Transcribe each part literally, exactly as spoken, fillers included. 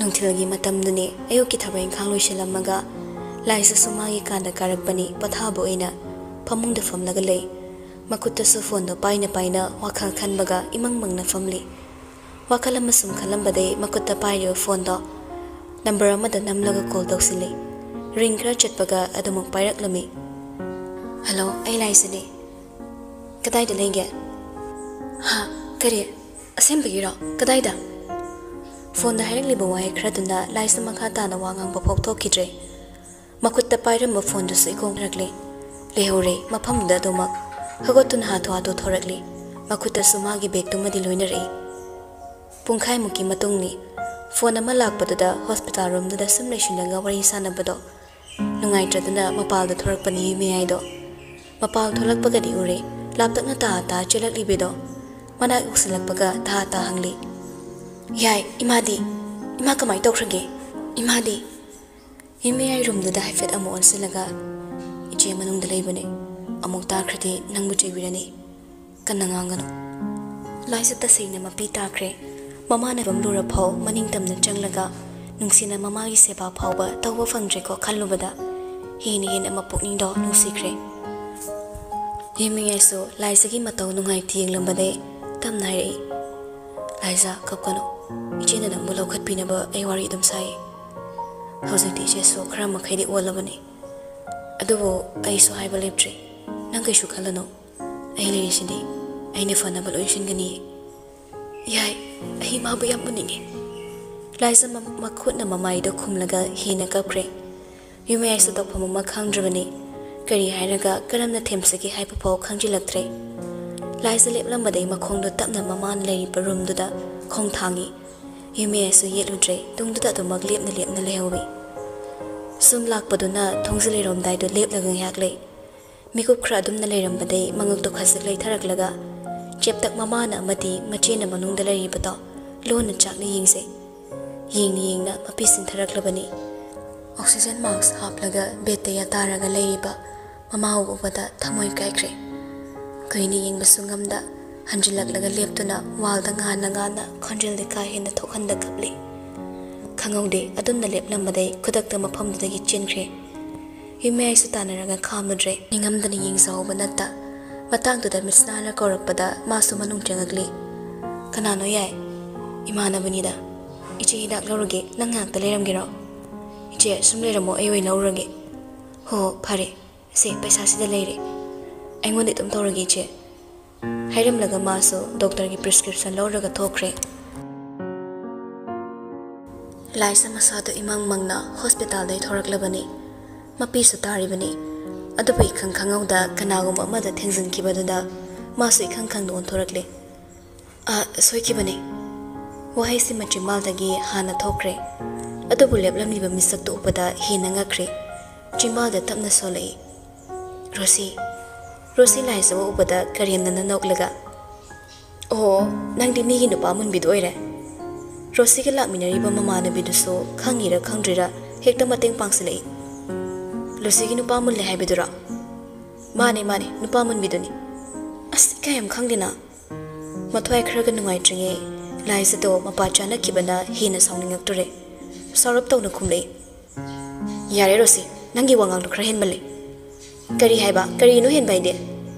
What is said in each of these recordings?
ꯅꯨꯡꯊꯤꯜꯒꯤ ꯃꯇꯝꯗꯨꯅꯤ꯫ ꯑꯌꯨꯛꯀꯤ ꯊꯕꯛ ꯏꯪꯈꯥꯡ ꯂꯣꯏꯁꯤꯜꯂꯝꯃꯒ ꯂꯥꯏꯖꯁꯨ ꯃꯥꯒꯤ ꯀꯥꯗ ꯀꯥꯔꯛꯄꯅꯤ꯫ ꯄꯣꯊꯥꯕ ꯑꯣꯏꯅ ꯐꯃꯨꯡꯗ ꯐꯝꯂꯒ ꯂꯩ꯫ ꯃꯈꯨꯠꯇꯁꯨ ꯐꯣꯟꯗꯣ ꯄꯥꯏꯅ ꯄꯥꯏꯅ ꯋꯥꯈꯜ ꯈꯟꯕꯒ ꯏꯃꯪ ꯃꯪꯅ ꯐꯝꯂꯤ꯫ ꯋꯥꯈꯜ ꯑꯃ ꯁꯨꯝ ꯈꯜꯂꯝꯕꯗꯩ ꯃꯈꯨꯠꯇ ꯄꯥꯏꯔꯤꯕ ꯐꯣꯟꯗꯣ ꯅꯝꯕꯔ ꯑꯃꯗ ꯅꯝꯂꯒ ꯀꯣꯜ ꯇꯧꯁꯤꯜꯂꯤ꯫ ꯔꯤꯡ ꯈꯔ ꯆꯠꯄꯒ ꯑꯗꯨꯃꯛ ꯄꯥꯏꯔꯛꯂꯝꯃꯤ꯫ "ꯍꯜꯂꯣ, ꯑꯩ ꯂꯥꯏꯖꯅꯦ꯫ ꯀꯗꯥꯏꯗ ꯂꯩꯒꯦ?" "ꯍꯥ? ꯀꯔꯤ? ꯑꯁꯦꯡꯕꯒꯤꯔꯣ? ꯀꯗꯥꯏꯗ?" ꯐꯣꯟꯗ ꯍꯥꯏꯔꯛꯂꯤꯕ ꯋꯥꯍꯩ ꯈꯔꯗꯨꯅ ꯂꯥꯏꯖ ꯃꯈꯥ ꯇꯥꯅ ꯋꯥ ꯉꯥꯡꯕ ꯐꯥꯎ ꯊꯣꯛꯈꯤꯗ꯭ꯔꯦ꯫ ꯃꯈꯨꯠꯇ ꯄꯥꯏꯔꯝꯕ ꯐꯣꯟꯗꯨꯁꯨ ꯏꯀꯣꯡ ꯊꯥꯔꯛꯂꯦ꯫ ꯂꯩꯍꯧꯔꯦ, ꯃꯐꯝꯗꯨꯗ ꯑꯗꯨꯃꯛ꯫ ꯍꯧꯒꯠꯇꯨꯅ ꯍꯥꯊꯨ ꯍꯥꯊꯨ ꯊꯣꯔꯛꯂꯤ꯫ ꯃꯈꯨꯠꯇꯁꯨ ꯃꯥꯒꯤ ꯕꯦꯒꯇꯨꯃꯗꯤ ꯂꯣꯏꯅꯔꯛꯏ꯫ ꯄꯨꯡꯈꯥꯏꯃꯨꯛꯀꯤ ꯃꯇꯨꯡꯅꯤ꯫ ꯐꯣꯟ ꯑꯃ ꯂꯥꯛꯄꯗꯨꯗ ꯍꯣꯁꯄꯤꯇꯥꯜ ꯔꯨꯝꯗꯨꯗ ꯁꯨꯝ ꯂꯩꯁꯤꯜꯂꯒ ꯋꯥꯔꯤ ꯁꯥꯟꯅꯕꯗꯣ ꯅꯨꯡꯉꯥꯏꯇ꯭ꯔꯗꯨꯅ ꯃꯄꯥꯜꯗ ꯊꯣꯔꯛꯄꯅꯤ ꯃꯌꯥꯏꯗꯣ꯫ ꯃꯄꯥꯜ ꯊꯣꯛꯂꯛꯄꯒꯗꯤ ꯎꯔꯦ, ꯂꯥꯞꯇꯛꯅ ꯇꯥ ꯇꯥ ꯆꯦꯜꯂꯛꯂꯤꯕꯗꯣ꯫ ꯃꯅꯥꯛ ꯌꯧꯁꯤꯜꯂꯛꯄꯒ ꯇꯥ ꯇꯥ ꯍꯪꯂꯤ, "ꯌꯥꯏ, ꯏꯃꯥꯗꯤ? ꯏꯃꯥ ꯀꯃꯥꯏ ꯇꯧꯈ꯭ꯔꯒꯦ? ꯏꯃꯥꯗꯤ?" ꯌꯨꯝ ꯃꯌꯥꯏ ꯔꯨꯝꯗꯨꯗ ꯍꯥꯏꯐꯦꯠ ꯑꯃꯨꯛ ꯑꯣꯟꯁꯤꯜꯂꯒ, "ꯏꯆꯦ ꯃꯅꯨꯡꯗ ꯂꯩꯕꯅꯦ꯫ ꯑꯃꯨꯛ ꯇꯥꯈ꯭ꯔꯗꯤ ꯅꯪꯕꯨ ꯆꯩꯕꯤꯔꯅꯤ꯫ ꯀꯟꯅ ꯉꯥꯡꯒꯅꯨ꯫" ꯂꯥꯏꯖ ꯇꯁꯦꯡꯅ ꯃꯄꯤ ꯇꯥꯈ꯭ꯔꯦ꯫ ꯃꯃꯥꯅ ꯐꯝꯂꯨꯔ ꯐꯥꯎ ꯃꯅꯤꯡ ꯇꯝꯅ ꯆꯪꯂꯒ ꯅꯨꯡꯁꯤꯅ ꯃꯃꯥꯒꯤ ꯁꯦꯕꯥ ꯐꯥꯎꯕ ꯇꯧꯕ ꯐꯪꯗ꯭ꯔꯦꯀꯣ ꯈꯜꯂꯨꯕꯗ ꯍꯦꯟꯅ ꯍꯦꯟꯅ ꯃꯄꯨꯛꯅꯤꯡꯗꯣ ꯅꯨꯡꯁꯤꯈ꯭ꯔꯦ꯫ ꯌꯨꯝ ꯃꯌꯥꯏꯁꯨ ꯂꯥꯏꯖꯒꯤ ꯃꯇꯧ ꯅꯨꯡꯉꯥꯏꯇꯦ ꯌꯦꯡꯂꯝꯕꯗꯩ ꯇꯞꯅ ꯍꯥꯏꯔꯛꯏ, "ꯂꯥꯏꯖ, ꯀꯞꯀꯅꯨ꯫ ꯏꯆꯦꯅ ꯅꯪꯕꯨ ꯂꯧꯈꯠꯄꯤꯅꯕ ꯑꯩ ꯋꯥꯔꯤ ꯑꯗꯨꯝ ꯁꯥꯏ꯫ ꯍꯧꯖꯤꯛꯇꯤ ꯏꯆꯦꯁꯨ ꯈꯔ ꯃꯈꯩꯗꯤ ꯑꯣꯜꯂꯕꯅꯤ꯫ ꯑꯗꯨꯕꯨ ꯑꯩꯁꯨ ꯍꯥꯏꯕ ꯂꯦꯞꯇ꯭ꯔꯤ꯫ ꯅꯪ ꯀꯩꯁꯨ ꯈꯜꯂꯅꯨ꯫ ꯑꯩ ꯂꯩꯔꯤꯁꯤꯗꯤ꯫ ꯑꯩꯅ ꯐꯅꯕ ꯂꯣꯏ ꯁꯤꯟꯒꯅꯤ꯫" "ꯌꯥꯏ, ꯑꯩ ꯃꯥꯕꯨ ꯌꯥꯝ ꯎꯅꯤꯡꯉꯤ꯫" ꯂꯥꯏꯖ ꯃ-, ꯃꯈꯨꯠꯅ ꯃꯃꯥꯏꯗꯣ ꯈꯨꯝꯂꯒ ꯍꯦꯟꯅ ꯀꯞꯈ꯭ꯔꯦ꯫ ꯌꯨꯝ ꯃꯌꯥꯏꯁꯨ ꯇꯧꯐꯝ ꯑꯃ ꯈꯪꯗ꯭ꯔꯕꯅꯤ꯫ ꯀꯔꯤ ꯍꯥꯏꯔꯒ ꯀꯔꯝꯅ ꯊꯦꯝꯁꯤꯒꯦ ꯍꯥꯏꯕ ꯐꯥꯎ ꯈꯪꯖꯤꯜꯂꯛꯇ꯭ꯔꯦ꯫ ꯂꯥꯏꯖ ꯂꯦꯞꯂꯝꯕꯗꯩ ꯃꯈꯣꯡꯗꯣ ꯇꯞꯅ ꯃꯃꯥꯅ ꯂꯩꯔꯤꯕ ꯔꯨꯝꯗꯨꯗ ꯈꯣꯡ ꯊꯥꯡꯉꯤ꯫ ꯌꯨꯝ ꯃꯌꯥꯏꯁꯨ ꯌꯦꯠꯂꯨꯗ꯭ꯔꯦ꯫ ꯇꯨꯡꯗꯨꯗ ꯑꯗꯨꯃꯛ ꯂꯦꯞꯅ ꯂꯦꯞꯅ ꯂꯩꯍꯧꯏ꯫ ꯁꯨꯝ ꯂꯥꯛꯄꯗꯨꯅ ꯊꯣꯡꯖꯤꯜ ꯂꯩꯔꯣꯝꯗꯥꯏꯗꯣ ꯂꯦꯞꯂꯒ ꯉꯥꯏꯍꯥꯛ ꯂꯩ꯫ ꯃꯤꯀꯨꯞ ꯈꯔ ꯑꯗꯨꯝꯅ ꯂꯩꯔꯝꯕꯗꯩ ꯃꯉꯛꯇꯣ ꯈꯖꯤꯛ ꯂꯩꯊꯔꯛꯂꯒ ꯆꯦꯞꯇꯛ ꯃꯃꯥꯅ ꯑꯃꯗꯤ ꯃꯆꯦꯅ ꯃꯅꯨꯡꯗ ꯂꯩꯔꯤꯕꯗꯣ ꯂꯣꯟꯅ ꯆꯥꯛꯅ ꯌꯦꯡꯖꯩ꯫ ꯌꯦꯡꯅ ꯌꯦꯡꯅ ꯃꯄꯤ ꯁꯤꯟꯊꯔꯛꯂꯕꯅꯤ꯫ ꯑꯣꯛꯁꯤꯖꯟ ꯃꯥꯛꯁ ꯍꯥꯞꯂꯒ ꯕꯦꯗꯇ ꯌꯥꯇꯥꯔꯒ ꯂꯩꯔꯤꯕ ꯃꯃꯥ ꯎꯕꯗ ꯊꯃꯣꯏ ꯀꯥꯏꯈ꯭ꯔꯦ꯫ ꯀꯨꯏꯅ ꯌꯦꯡꯕꯁꯨ ꯉꯝꯗ ꯍꯟꯖꯤꯜꯂꯛꯂꯒ ꯂꯦꯞꯇꯨꯅ ꯋꯥꯜꯗ ꯉꯥꯟꯅ ꯉꯥꯟꯅ ꯈꯣꯟꯖꯦꯜꯗꯤ ꯀꯥ ꯍꯦꯟꯅ ꯊꯣꯛꯍꯟꯗ ꯀꯞꯂꯤ꯫ ꯈꯪꯍꯧꯗꯦ, ꯑꯗꯨꯝꯅ ꯂꯦꯞꯂꯝꯕꯗꯩ ꯈꯨꯗꯛꯇ ꯃꯐꯝꯗꯨꯗꯒꯤ ꯆꯦꯟꯈ꯭ꯔꯦ꯫ ꯌꯨꯝꯌꯥꯏꯁꯨ ꯇꯥꯟꯅꯔꯒ ꯈꯥꯝꯃꯨꯗ꯭ꯔꯦ꯫ ꯅꯤꯡꯉꯝꯗꯅ ꯌꯦꯡꯖꯍꯧꯕ ꯅꯠꯇ꯫ ꯃꯇꯥꯡꯗꯨꯗ ꯃꯤꯁꯅꯥꯅ ꯀꯧꯔꯛꯄꯗ ꯃꯥꯁꯨ ꯃꯅꯨꯡ ꯆꯪꯉꯛꯂꯤ꯫ "ꯀꯅꯥꯅꯣ ꯌꯥꯏ?" "ꯏꯃꯥꯟꯅꯕꯅꯤꯗ꯫ ꯏꯆꯦ, ꯍꯤꯗꯥꯛ ꯂꯧꯔꯨꯒꯦ, ꯅꯪ ꯉꯥꯏꯍꯥꯛꯇ ꯂꯩꯔꯝꯒꯦꯔꯣ?" "ꯏꯆꯦ, ꯁꯨꯝ ꯂꯩꯔꯝꯃꯣ, ꯑꯩ ꯑꯣꯏꯅ ꯂꯧꯔꯨꯔꯒꯦ꯫" "ꯍꯣ, ꯍꯣ, ꯐꯔꯦ꯫ ꯁꯦ, ꯄꯩꯁꯥꯁꯤꯗ ꯂꯩꯔꯦ꯫ ꯑꯩꯉꯣꯟꯗ ꯑꯗꯨꯝ ꯇꯧꯔꯒꯦ, ꯏꯆꯦ꯫" ꯍꯥꯏꯔꯝꯂꯒ ꯃꯥꯁꯨ ꯗꯣꯛꯇꯔꯒꯤ prescription ꯂꯧꯔꯒ ꯊꯣꯛꯈ꯭ꯔꯦ꯫ ꯂꯥꯏꯁꯥ ꯃꯁꯥꯗꯣ ꯏꯃꯪ ꯃꯪꯅ ꯍꯣꯁꯄꯤꯇꯥꯜꯗꯩ ꯊꯣꯔꯛꯂꯕꯅꯤ꯫ ꯃꯄꯤꯁꯨ ꯇꯥꯔꯤꯕꯅꯤ꯫ ꯑꯗꯨꯕꯨ ꯏꯈꯪ ꯈꯪꯍꯧꯗ ꯀꯅꯥꯒꯨꯝꯕ ꯑꯃꯗ ꯊꯦꯡꯖꯤꯟꯈꯤꯕꯗꯨꯗ ꯃꯥꯁꯨ ꯏꯈꯪ ꯈꯪꯗ ꯑꯣꯟꯊꯣꯔꯛꯂꯦ꯫ "ꯑ, ꯁꯣꯏꯈꯤꯕꯅꯤ꯫" ꯋꯥꯍꯩꯁꯤꯃ ꯆꯤꯝꯕꯥꯜꯗꯒꯤ ꯍꯥꯟꯅ ꯊꯣꯛꯈ꯭ꯔꯦ꯫ ꯑꯗꯨꯕꯨ ꯂꯦꯞꯂꯝꯂꯤꯕ ꯃꯤꯁꯛꯇꯨ ꯎꯕꯗ ꯍꯦꯟꯅ ꯉꯛꯈ꯭ꯔꯦ꯫ ꯆꯤꯝꯕꯥꯜꯗ ꯇꯞꯅ ꯁꯣꯜꯂꯛꯏ꯫ "ꯔꯣꯁꯤ꯫" ꯔꯣꯁꯤ ꯂꯥꯏꯖꯥꯕ ꯎꯕꯗ ꯀꯔꯦꯝꯅꯅ ꯅꯣꯛꯂꯒ, "ꯑꯣ, ꯅꯪꯗꯤ ꯃꯤꯒꯤ ꯅꯨꯄꯥ ꯃꯨꯟꯕꯤꯗꯨ ꯑꯣꯏꯔꯦ?" ꯔꯣꯁꯤꯒ ꯂꯥꯛꯃꯤꯟꯅꯔꯤꯕ ꯃꯃꯥꯟꯅꯕꯤꯗꯨꯁꯨ ꯈꯪꯉꯤꯔ ꯈꯪꯗ꯭ꯔꯤꯔ ꯍꯦꯛꯇ ꯃꯇꯦꯡ ꯄꯥꯡꯁꯤꯜꯂꯛꯏ꯫ "ꯔꯣꯁꯤꯒꯤ ꯅꯨꯄꯥ ꯃꯨꯜꯂꯦ ꯍꯥꯏꯕꯗꯨꯔꯣ?" "ꯃꯥꯅꯦ, ꯃꯥꯅꯦ, ꯅꯨꯄꯥ ꯃꯨꯟꯕꯤꯗꯨꯅꯤ꯫" "ꯑꯁ, ꯏꯀꯥꯏ ꯌꯥꯝ ꯈꯪꯗꯦꯅ꯫" ꯃꯊ꯭ꯋꯥꯏ ꯈꯔꯒ ꯅꯨꯡꯉꯥꯏꯇ꯭ꯔꯤꯉꯩ ꯂꯥꯏꯖꯥꯗꯣ ꯃꯄꯥ ꯆꯥꯅꯈꯤꯕꯅ ꯍꯦꯟꯅ ꯁꯥꯎꯅꯤꯡꯉꯛꯇꯣꯔꯦ꯫ ꯁꯥꯎꯔꯞ ꯇꯧꯅ ꯈꯨꯝꯂꯛꯏ꯫ "ꯌꯥꯔꯦ ꯔꯣꯁꯤ, ꯅꯪꯒꯤ ꯋꯥꯉꯥꯡꯗꯣ ꯈꯔ ꯍꯦꯟꯃꯜꯂꯦ꯫ ꯀꯔꯤ ꯍꯥꯏꯕ? ꯀꯔꯤꯅꯣ ꯍꯦꯟꯕ ꯍꯥꯏꯗꯤ?"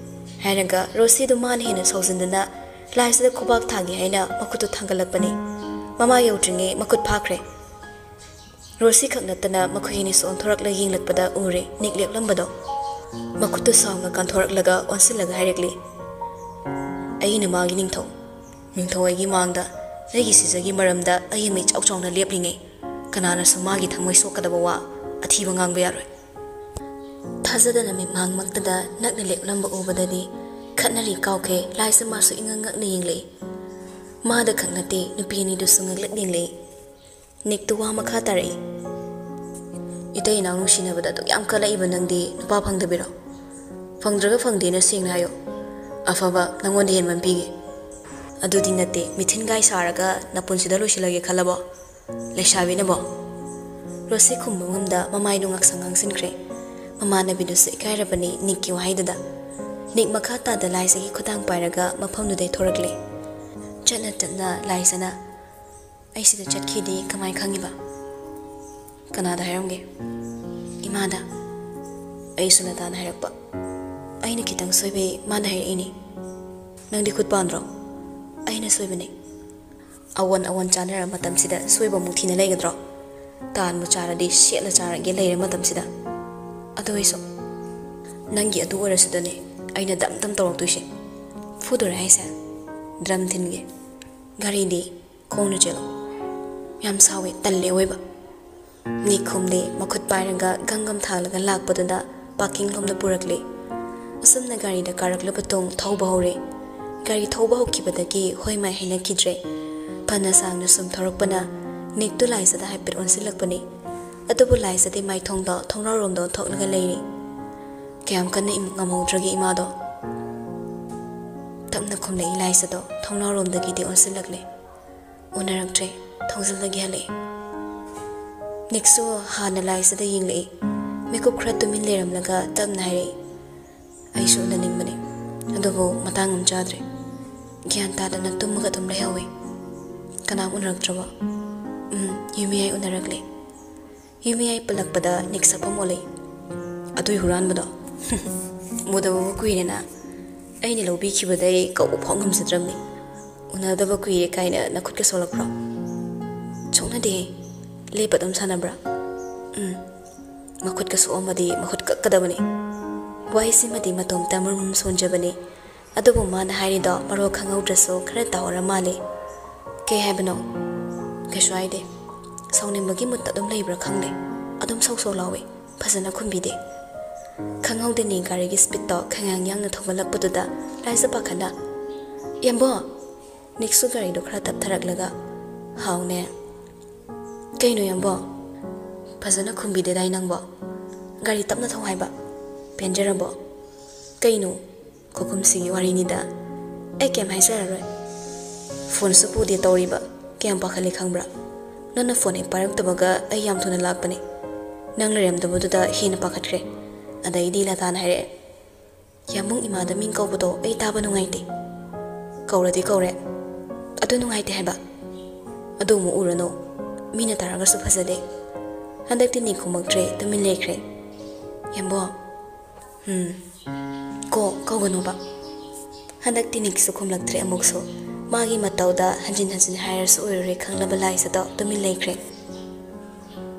ꯍꯥꯏꯔꯒ ꯔꯣꯁꯤꯗꯨ ꯃꯥꯅ ꯍꯦꯟꯅ ꯁꯥꯎꯖꯤꯟꯗꯅ ꯂꯥꯏꯖꯥꯗ ꯈꯨꯕꯥꯛ ꯊꯥꯒꯦ ꯍꯥꯏꯅ ꯃꯈꯨꯠꯇꯨ ꯊꯥꯡꯒꯠꯂꯛꯄꯅꯤ꯫ ꯃꯃꯥ ꯌꯧꯗ꯭ꯔꯤꯉꯩ ꯃꯈꯨꯠ ꯐꯥꯈ꯭ꯔꯦ꯫ ꯔꯣꯁꯤ ꯈꯛ ꯅꯠꯇꯅ ꯃꯈꯣꯏ ꯑꯅꯤꯁꯨ ꯑꯣꯟꯊꯣꯔꯛꯂꯒ ꯌꯦꯡꯂꯛꯄꯗ ꯎꯔꯦ ꯅꯤꯛ ꯂꯦꯞꯂꯝꯕꯗꯣ꯫ ꯃꯈꯨꯠꯇꯨ ꯁꯥꯎꯅ ꯀꯥꯟꯊꯣꯔꯛꯂꯒ ꯑꯣꯟꯁꯤꯜꯂꯒ ꯍꯥꯏꯔꯛꯂꯤ, "ꯑꯩꯅ ꯃꯥꯒꯤ ꯅꯤꯡꯊꯧ, ꯅꯤꯡꯊꯧ ꯑꯩꯒꯤ ꯃꯥꯡꯗ ꯑꯩꯒꯤ ꯁꯤꯖꯒꯤ ꯃꯔꯝꯗ ꯑꯍꯦꯟꯕ ꯏꯆꯥꯎ ꯆꯥꯎꯅ ꯂꯦꯞꯂꯤꯉꯩ ꯀꯅꯥꯅꯁꯨ ꯃꯥꯒꯤ ꯊꯃꯣꯏ ꯁꯣꯛꯀꯗꯕ ꯋꯥ ꯑꯊꯤꯕ ꯉꯥꯡꯕ ꯌꯥꯔꯣꯏ꯫" ꯊꯥꯖꯗꯅ ꯃꯤꯠꯃꯥꯡꯃꯛꯇꯗ ꯅꯛꯅ ꯂꯦꯞꯂꯝꯕ ꯎꯕꯗꯗꯤ ꯈꯠꯅꯔꯤ ꯀꯥꯎꯈ꯭ꯔꯦ꯫ ꯂꯥꯏꯖꯥ ꯃꯥꯁꯨ ꯏꯉꯛ ꯉꯛꯅ ꯌꯦꯡꯂꯛꯏ꯫ ꯃꯥꯗ ꯈꯛ ꯅꯠꯇꯦ, ꯅꯨꯄꯤ ꯑꯅꯤꯗꯨꯁꯨ ꯉꯛꯂꯛ ꯌꯦꯡꯂꯛꯏ꯫ ꯅꯤꯛꯇꯨ ꯋꯥ ꯃꯈꯥ ꯇꯥꯔꯛꯏ꯫ "ꯏꯇꯩ ꯏꯅꯥꯎ ꯅꯨꯡꯁꯤꯅꯕꯗ ꯑꯗꯨꯛ ꯌꯥꯝ ꯀꯜꯂꯛꯏꯕ ꯅꯪꯗꯤ ꯅꯨꯄꯥ ꯐꯪꯗꯕꯤꯔꯣ? ꯐꯪꯗ꯭ꯔꯒ ꯐꯪꯗꯦꯅ ꯁꯦꯡꯅ ꯍꯥꯏꯌꯣ꯫ ꯑꯐꯕ ꯅꯪꯉꯣꯟꯗ ꯍꯦꯟꯕ ꯑꯃ ꯄꯤꯒꯦ꯫ ꯑꯗꯨꯗꯤ ꯅꯠꯇꯦ, ꯃꯤꯊꯤꯟꯒꯥꯏ ꯁꯥꯔꯒ ꯅꯄꯨꯟꯁꯤꯗ ꯂꯣꯏꯁꯤꯜꯂꯒꯦ ꯈꯜꯂꯕꯣ? ꯂꯩꯁꯥꯕꯤꯅꯕꯣ?" ꯔꯣꯁꯤ ꯈꯨꯝꯕ ꯉꯝꯗ ꯃꯃꯥꯏꯗꯨ ꯉꯥꯡꯁꯪ ꯉꯥꯡꯁꯤꯟꯈ꯭ꯔꯦ꯫ ꯃꯃꯥꯟꯅꯕꯤꯗꯨꯁꯨ ꯏꯀꯥꯏꯔꯕꯅꯤ ꯅꯤꯛꯀꯤ ꯋꯥꯍꯩꯗꯨꯗ꯫ ꯅꯤꯛ ꯃꯈꯥ ꯇꯥꯗ ꯂꯥꯏꯖꯥꯒꯤ ꯈꯨꯗꯥꯡ ꯄꯥꯏꯔꯒ ꯃꯐꯝꯗꯨꯗꯩ ꯊꯣꯔꯛꯂꯦ꯫ ꯆꯠꯅ ꯆꯠꯅ ꯂꯥꯏꯖꯥꯅ, "ꯑꯩ ꯁꯤꯗ ꯆꯠꯈꯤꯗꯤ ꯀꯃꯥꯏ ꯈꯪꯉꯤꯕ?" ꯀꯅꯥꯗ ꯍꯥꯏꯔꯝꯒꯦ? ꯏꯃꯥꯗ꯫ ꯑꯩꯁꯨ ꯂꯇꯥꯅ ꯍꯥꯏꯔꯛꯄ꯫ ꯑꯩꯅ ꯈꯤꯇꯪ ꯁꯣꯏꯕꯩ ꯃꯥꯅ ꯍꯥꯏꯔꯛꯏꯅꯤ꯫ ꯅꯪꯗꯤ ꯈꯨꯠ ꯄꯥꯟꯗ꯭ꯔꯣ? ꯑꯩꯅ ꯁꯣꯏꯕꯅꯦ꯫ ꯑꯋꯣꯟ ꯑꯋꯣꯟ ꯆꯥꯅꯔ ꯃꯇꯝꯁꯤꯗ ꯁꯣꯏꯕ ꯑꯃꯨꯛ ꯊꯤꯅ ꯂꯩꯒꯗ꯭ꯔꯣ? ꯇꯥꯟꯕꯨ ꯆꯥꯔꯗꯤ ꯁꯦꯠꯂ ꯆꯥꯔꯒꯦ ꯂꯩꯔ ꯃꯇꯝꯁꯤꯗ꯫ ꯑꯗꯨ ꯑꯣꯏꯁꯨ ꯅꯪꯒꯤ ꯑꯗꯨ ꯑꯣꯏꯔꯁꯨꯗꯅꯦ ꯑꯩꯅ ꯗꯝ ꯗꯝ ꯇꯧꯔꯛꯇꯣꯏꯁꯦ꯫ ꯐꯨꯗꯣꯔꯦ ꯍꯥꯏꯁꯦ? ꯗ꯭ꯔꯝ ꯊꯤꯟꯒꯦ꯫ ꯒꯥꯔꯤꯗꯤ ꯈꯣꯡꯅ ꯆꯦꯜꯂꯣ꯫ ꯌꯥꯝ ꯁꯥꯎꯋꯦ, ꯇꯜꯂꯦ ꯑꯣꯏꯕ꯫ ꯅꯤꯛ ꯈꯨꯝꯗꯦ, ꯃꯈꯨꯠ ꯄꯥꯏꯔꯒ ꯒꯝ ꯒꯝ ꯊꯥꯜꯂꯒ ꯂꯥꯛꯄꯗꯨꯗ ꯄꯥꯔꯀꯤꯡ ꯂꯣꯝꯗ ꯄꯨꯔꯛꯂꯦ꯫ ꯑꯁꯨꯝꯅ ꯒꯥꯔꯤꯗ ꯀꯥꯔꯛꯂꯕ ꯇꯨꯡ ꯊꯧꯕ ꯍꯧꯔꯦ꯫ ꯒꯥꯔꯤ ꯊꯧꯕ ꯍꯧꯈꯤꯕꯗꯒꯤ ꯍꯣꯏ ꯃꯥꯏ ꯍꯥꯏꯅꯈꯤꯗ꯭ꯔꯦ꯫ ꯐꯅ ꯁꯥꯡꯅ ꯁꯨꯝ ꯊꯧꯔꯛꯄꯅ ꯅꯤꯛꯇꯨ ꯂꯥꯏꯖꯗ ꯍꯥꯏꯐꯦꯠ ꯑꯣꯟꯁꯤꯜꯂꯛꯄꯅꯤ꯫ ꯑꯗꯨꯕꯨ ꯂꯥꯏꯖꯗꯤ ꯃꯥꯏꯊꯣꯡꯗꯣ ꯊꯣꯡꯅꯥꯎꯔꯣꯝꯗ ꯑꯣꯟꯊꯣꯛꯂꯒ ꯂꯩꯔꯤ꯫ ꯀꯌꯥꯝ ꯀꯟꯅ ꯏꯃꯨꯛ ꯉꯝꯍꯧꯗ꯭ꯔꯒꯦ ꯏꯃꯥꯗꯣ꯫ ꯇꯞꯅ ꯈꯨꯝꯂꯛꯏ ꯂꯥꯏꯖꯗꯣ ꯊꯣꯡꯅꯥꯎꯔꯣꯝꯗꯒꯤꯗꯤ ꯑꯣꯟꯁꯤꯜꯂꯛꯂꯦ꯫ ꯎꯅꯔꯛꯇ꯭ꯔꯦ꯫ ꯊꯣꯡꯖꯤꯜꯗꯒꯤ ꯍꯜꯂꯛꯑꯦ꯫ ꯅꯤꯛꯁꯨ ꯍꯥꯟꯅ ꯂꯥꯏꯁꯤꯗ ꯌꯦꯡꯂꯛꯏ꯫ ꯃꯤꯀꯨꯞ ꯈꯔ ꯇꯨꯃꯤꯟ ꯂꯩꯔꯝꯂꯒ ꯇꯞꯅ ꯍꯥꯏꯔꯛꯏ, "ꯑꯩꯁꯨ ꯎꯅꯅꯤꯡꯕꯅꯤ, ꯑꯗꯨꯕꯨ ꯃꯇꯥꯡ ꯑꯃ ꯆꯥꯗ꯭ꯔꯦ꯫ ꯒ꯭ꯌꯥꯟ ꯇꯥꯗꯅ ꯇꯨꯝꯃꯒ ꯑꯗꯨꯝ ꯂꯩꯍꯧꯋꯤ꯫ ꯀꯅꯥꯝ ꯎꯅꯔꯛꯇ꯭ꯔꯕꯣ?" "ꯎꯝ, ꯌꯨꯝ ꯃꯌꯥꯏ ꯎꯅꯔꯛꯂꯦ꯫" ꯌꯨꯝ ꯃꯌꯥꯏ ꯄꯜꯂꯛꯄꯗ ꯅꯤꯛ ꯁꯛꯐꯝ ꯑꯣꯜꯂꯛꯏ꯫ "ꯑꯗꯨꯏ ꯍꯨꯔꯥꯟꯕꯗꯣ?" "ꯎꯗꯕꯕꯨ ꯀꯨꯏꯔꯦꯅ꯫ ꯑꯩꯅ ꯂꯧꯕꯤꯈꯤꯕꯗꯩ ꯀꯧꯕ ꯐꯥꯎ ꯉꯝꯖꯗ꯭ꯔꯕꯅꯤ꯫ ꯎꯅꯗꯕ ꯀꯨꯏꯔꯦ ꯀꯥꯏꯅ ꯅꯈꯨꯠꯀ ꯁꯣꯛꯂꯛꯄ꯭ꯔꯣ?" "ꯁꯣꯛꯅꯗꯦꯍꯦ꯫ ꯂꯦꯞꯄ ꯑꯗꯨꯝ ꯁꯥꯟꯅꯕ꯭ꯔꯥ?" "ꯎꯝ꯫ ꯃꯈꯨꯠꯀ ꯁꯣꯛꯑꯝꯃꯗꯤ ꯃꯈꯨꯠ ꯀꯛꯀꯗꯕꯅꯤ꯫ ꯋꯥꯍꯩꯁꯤꯃꯗꯤ ꯃꯇꯣꯝꯇ ꯃꯔꯨꯝ ꯁꯣꯟꯖꯕꯅꯤ꯫ ꯑꯗꯨꯕꯨ ꯃꯥꯅ ꯍꯥꯏꯔꯤꯗꯣ ꯃꯔꯣꯜ ꯈꯪꯍꯧꯗ꯭ꯔꯁꯨ ꯈꯔ ꯇꯥꯍꯧꯔ ꯃꯥꯜꯂꯦ꯫" "ꯀꯩ ꯍꯥꯏꯕꯅꯣ?" "ꯀꯩꯁꯨ ꯍꯥꯏꯗꯦ꯫ ꯁꯥꯎꯅꯤꯡꯕꯒꯤ ꯃꯨꯠꯇ ꯑꯗꯨꯝ ꯂꯩꯕ꯭ꯔꯥ ꯈꯪꯗꯦ꯫ ꯑꯗꯨꯝ ꯁꯧ ꯁꯧ ꯂꯥꯎꯋꯦ꯫ ꯐꯖꯅ ꯈꯨꯝꯕꯤꯗꯦ꯫" ꯈꯪꯍꯧꯗꯦꯅꯦ ꯒꯥꯔꯤꯒꯤ ꯁ꯭ꯄꯤꯠꯇꯣ ꯈꯪꯌꯥꯡ ꯌꯥꯡꯅ ꯊꯧꯒꯠꯂꯛꯄꯗꯨꯗ ꯂꯥꯏꯖ ꯄꯥꯈꯠꯅ, "ꯌꯥꯝꯕꯣ!" ꯅꯤꯛꯁꯨ ꯒꯥꯔꯤꯗꯣ ꯈꯔ ꯇꯞꯊꯔꯛꯂꯒ, "ꯍꯥꯎꯅꯦ꯫" "ꯀꯩꯅꯣ ꯌꯥꯝꯕꯣ? ꯐꯖꯅ ꯈꯨꯝꯕꯤꯗꯦꯗꯥꯏ ꯅꯪꯕꯣ? ꯒꯥꯔꯤ ꯇꯞꯅ ꯊꯧ ꯍꯥꯏꯕ꯫ ꯄꯦꯟꯖꯔꯕꯣ?" "ꯀꯩꯅꯣ? ꯈꯨꯈꯨꯝꯁꯤꯒꯤ ꯋꯥꯔꯤꯅꯤꯗ꯫ ꯑꯩ ꯀꯩꯝ ꯍꯥꯏꯖꯔꯔꯣꯏ꯫ ꯐꯣꯟꯁꯨ ꯄꯨꯗꯦ ꯇꯧꯔꯤꯕ꯫ ꯀꯌꯥꯝ ꯄꯥꯈꯠꯂꯤ ꯈꯪꯕ꯭ꯔꯥ? ꯅꯪꯅ ꯐꯣꯟ ꯍꯦꯛ ꯄꯥꯏꯔꯛꯇꯕꯒ ꯑꯩ ꯌꯥꯝ ꯊꯨꯅ ꯂꯥꯛꯄꯅꯦ꯫ ꯅꯪ ꯂꯩꯔꯝꯗꯕꯗꯨꯗ ꯍꯦꯟꯅ ꯄꯥꯈꯠꯈ꯭ꯔꯦ꯫" ꯑꯗꯩꯗꯤ ꯂꯇꯥꯅ ꯍꯥꯏꯔꯛꯑꯦ, "ꯌꯥꯝꯕꯨꯡ ꯏꯃꯥꯗ ꯃꯤꯡ ꯀꯧꯕꯗꯣ ꯑꯩ ꯇꯥꯕ ꯅꯨꯡꯉꯥꯏꯇꯦ꯫" "ꯀꯧꯔꯗꯤ ꯀꯧꯔꯦ꯫ ꯑꯗꯨ ꯅꯨꯡꯉꯥꯏꯇꯦ ꯍꯥꯏꯕ?" "ꯑꯗꯨ ꯑꯃꯨꯛ ꯎꯔꯅꯨ꯫ ꯃꯤꯅ ꯇꯥꯔꯒꯁꯨ ꯐꯖꯗꯦ꯫ ꯍꯟꯗꯛꯇꯤ ꯅꯤꯛ ꯈꯨꯝꯃꯛꯇ꯭ꯔꯦ, ꯇꯨꯃꯤꯟ ꯂꯩꯈ꯭ꯔꯦ꯫ "ꯌꯥꯝꯕꯣ, ꯎꯝ, ꯀꯣ ꯀꯧꯒꯅꯣꯕ꯫" ꯍꯟꯗꯛꯇꯤ ꯅꯤꯛꯁꯨ ꯈꯨꯝꯂꯛꯇ꯭ꯔꯦ ꯑꯃꯨꯛꯁꯨ꯫ ꯃꯥꯒꯤ ꯃꯇꯧꯗ ꯍꯟꯖꯤꯟ ꯍꯟꯖꯤꯟ ꯍꯥꯏꯔꯁꯨ ꯑꯣꯏꯔꯨꯔꯦ ꯈꯪꯂꯕ ꯂꯥꯏꯖꯗꯣ ꯇꯨꯃꯤꯟ ꯂꯩꯈ꯭ꯔꯦ꯫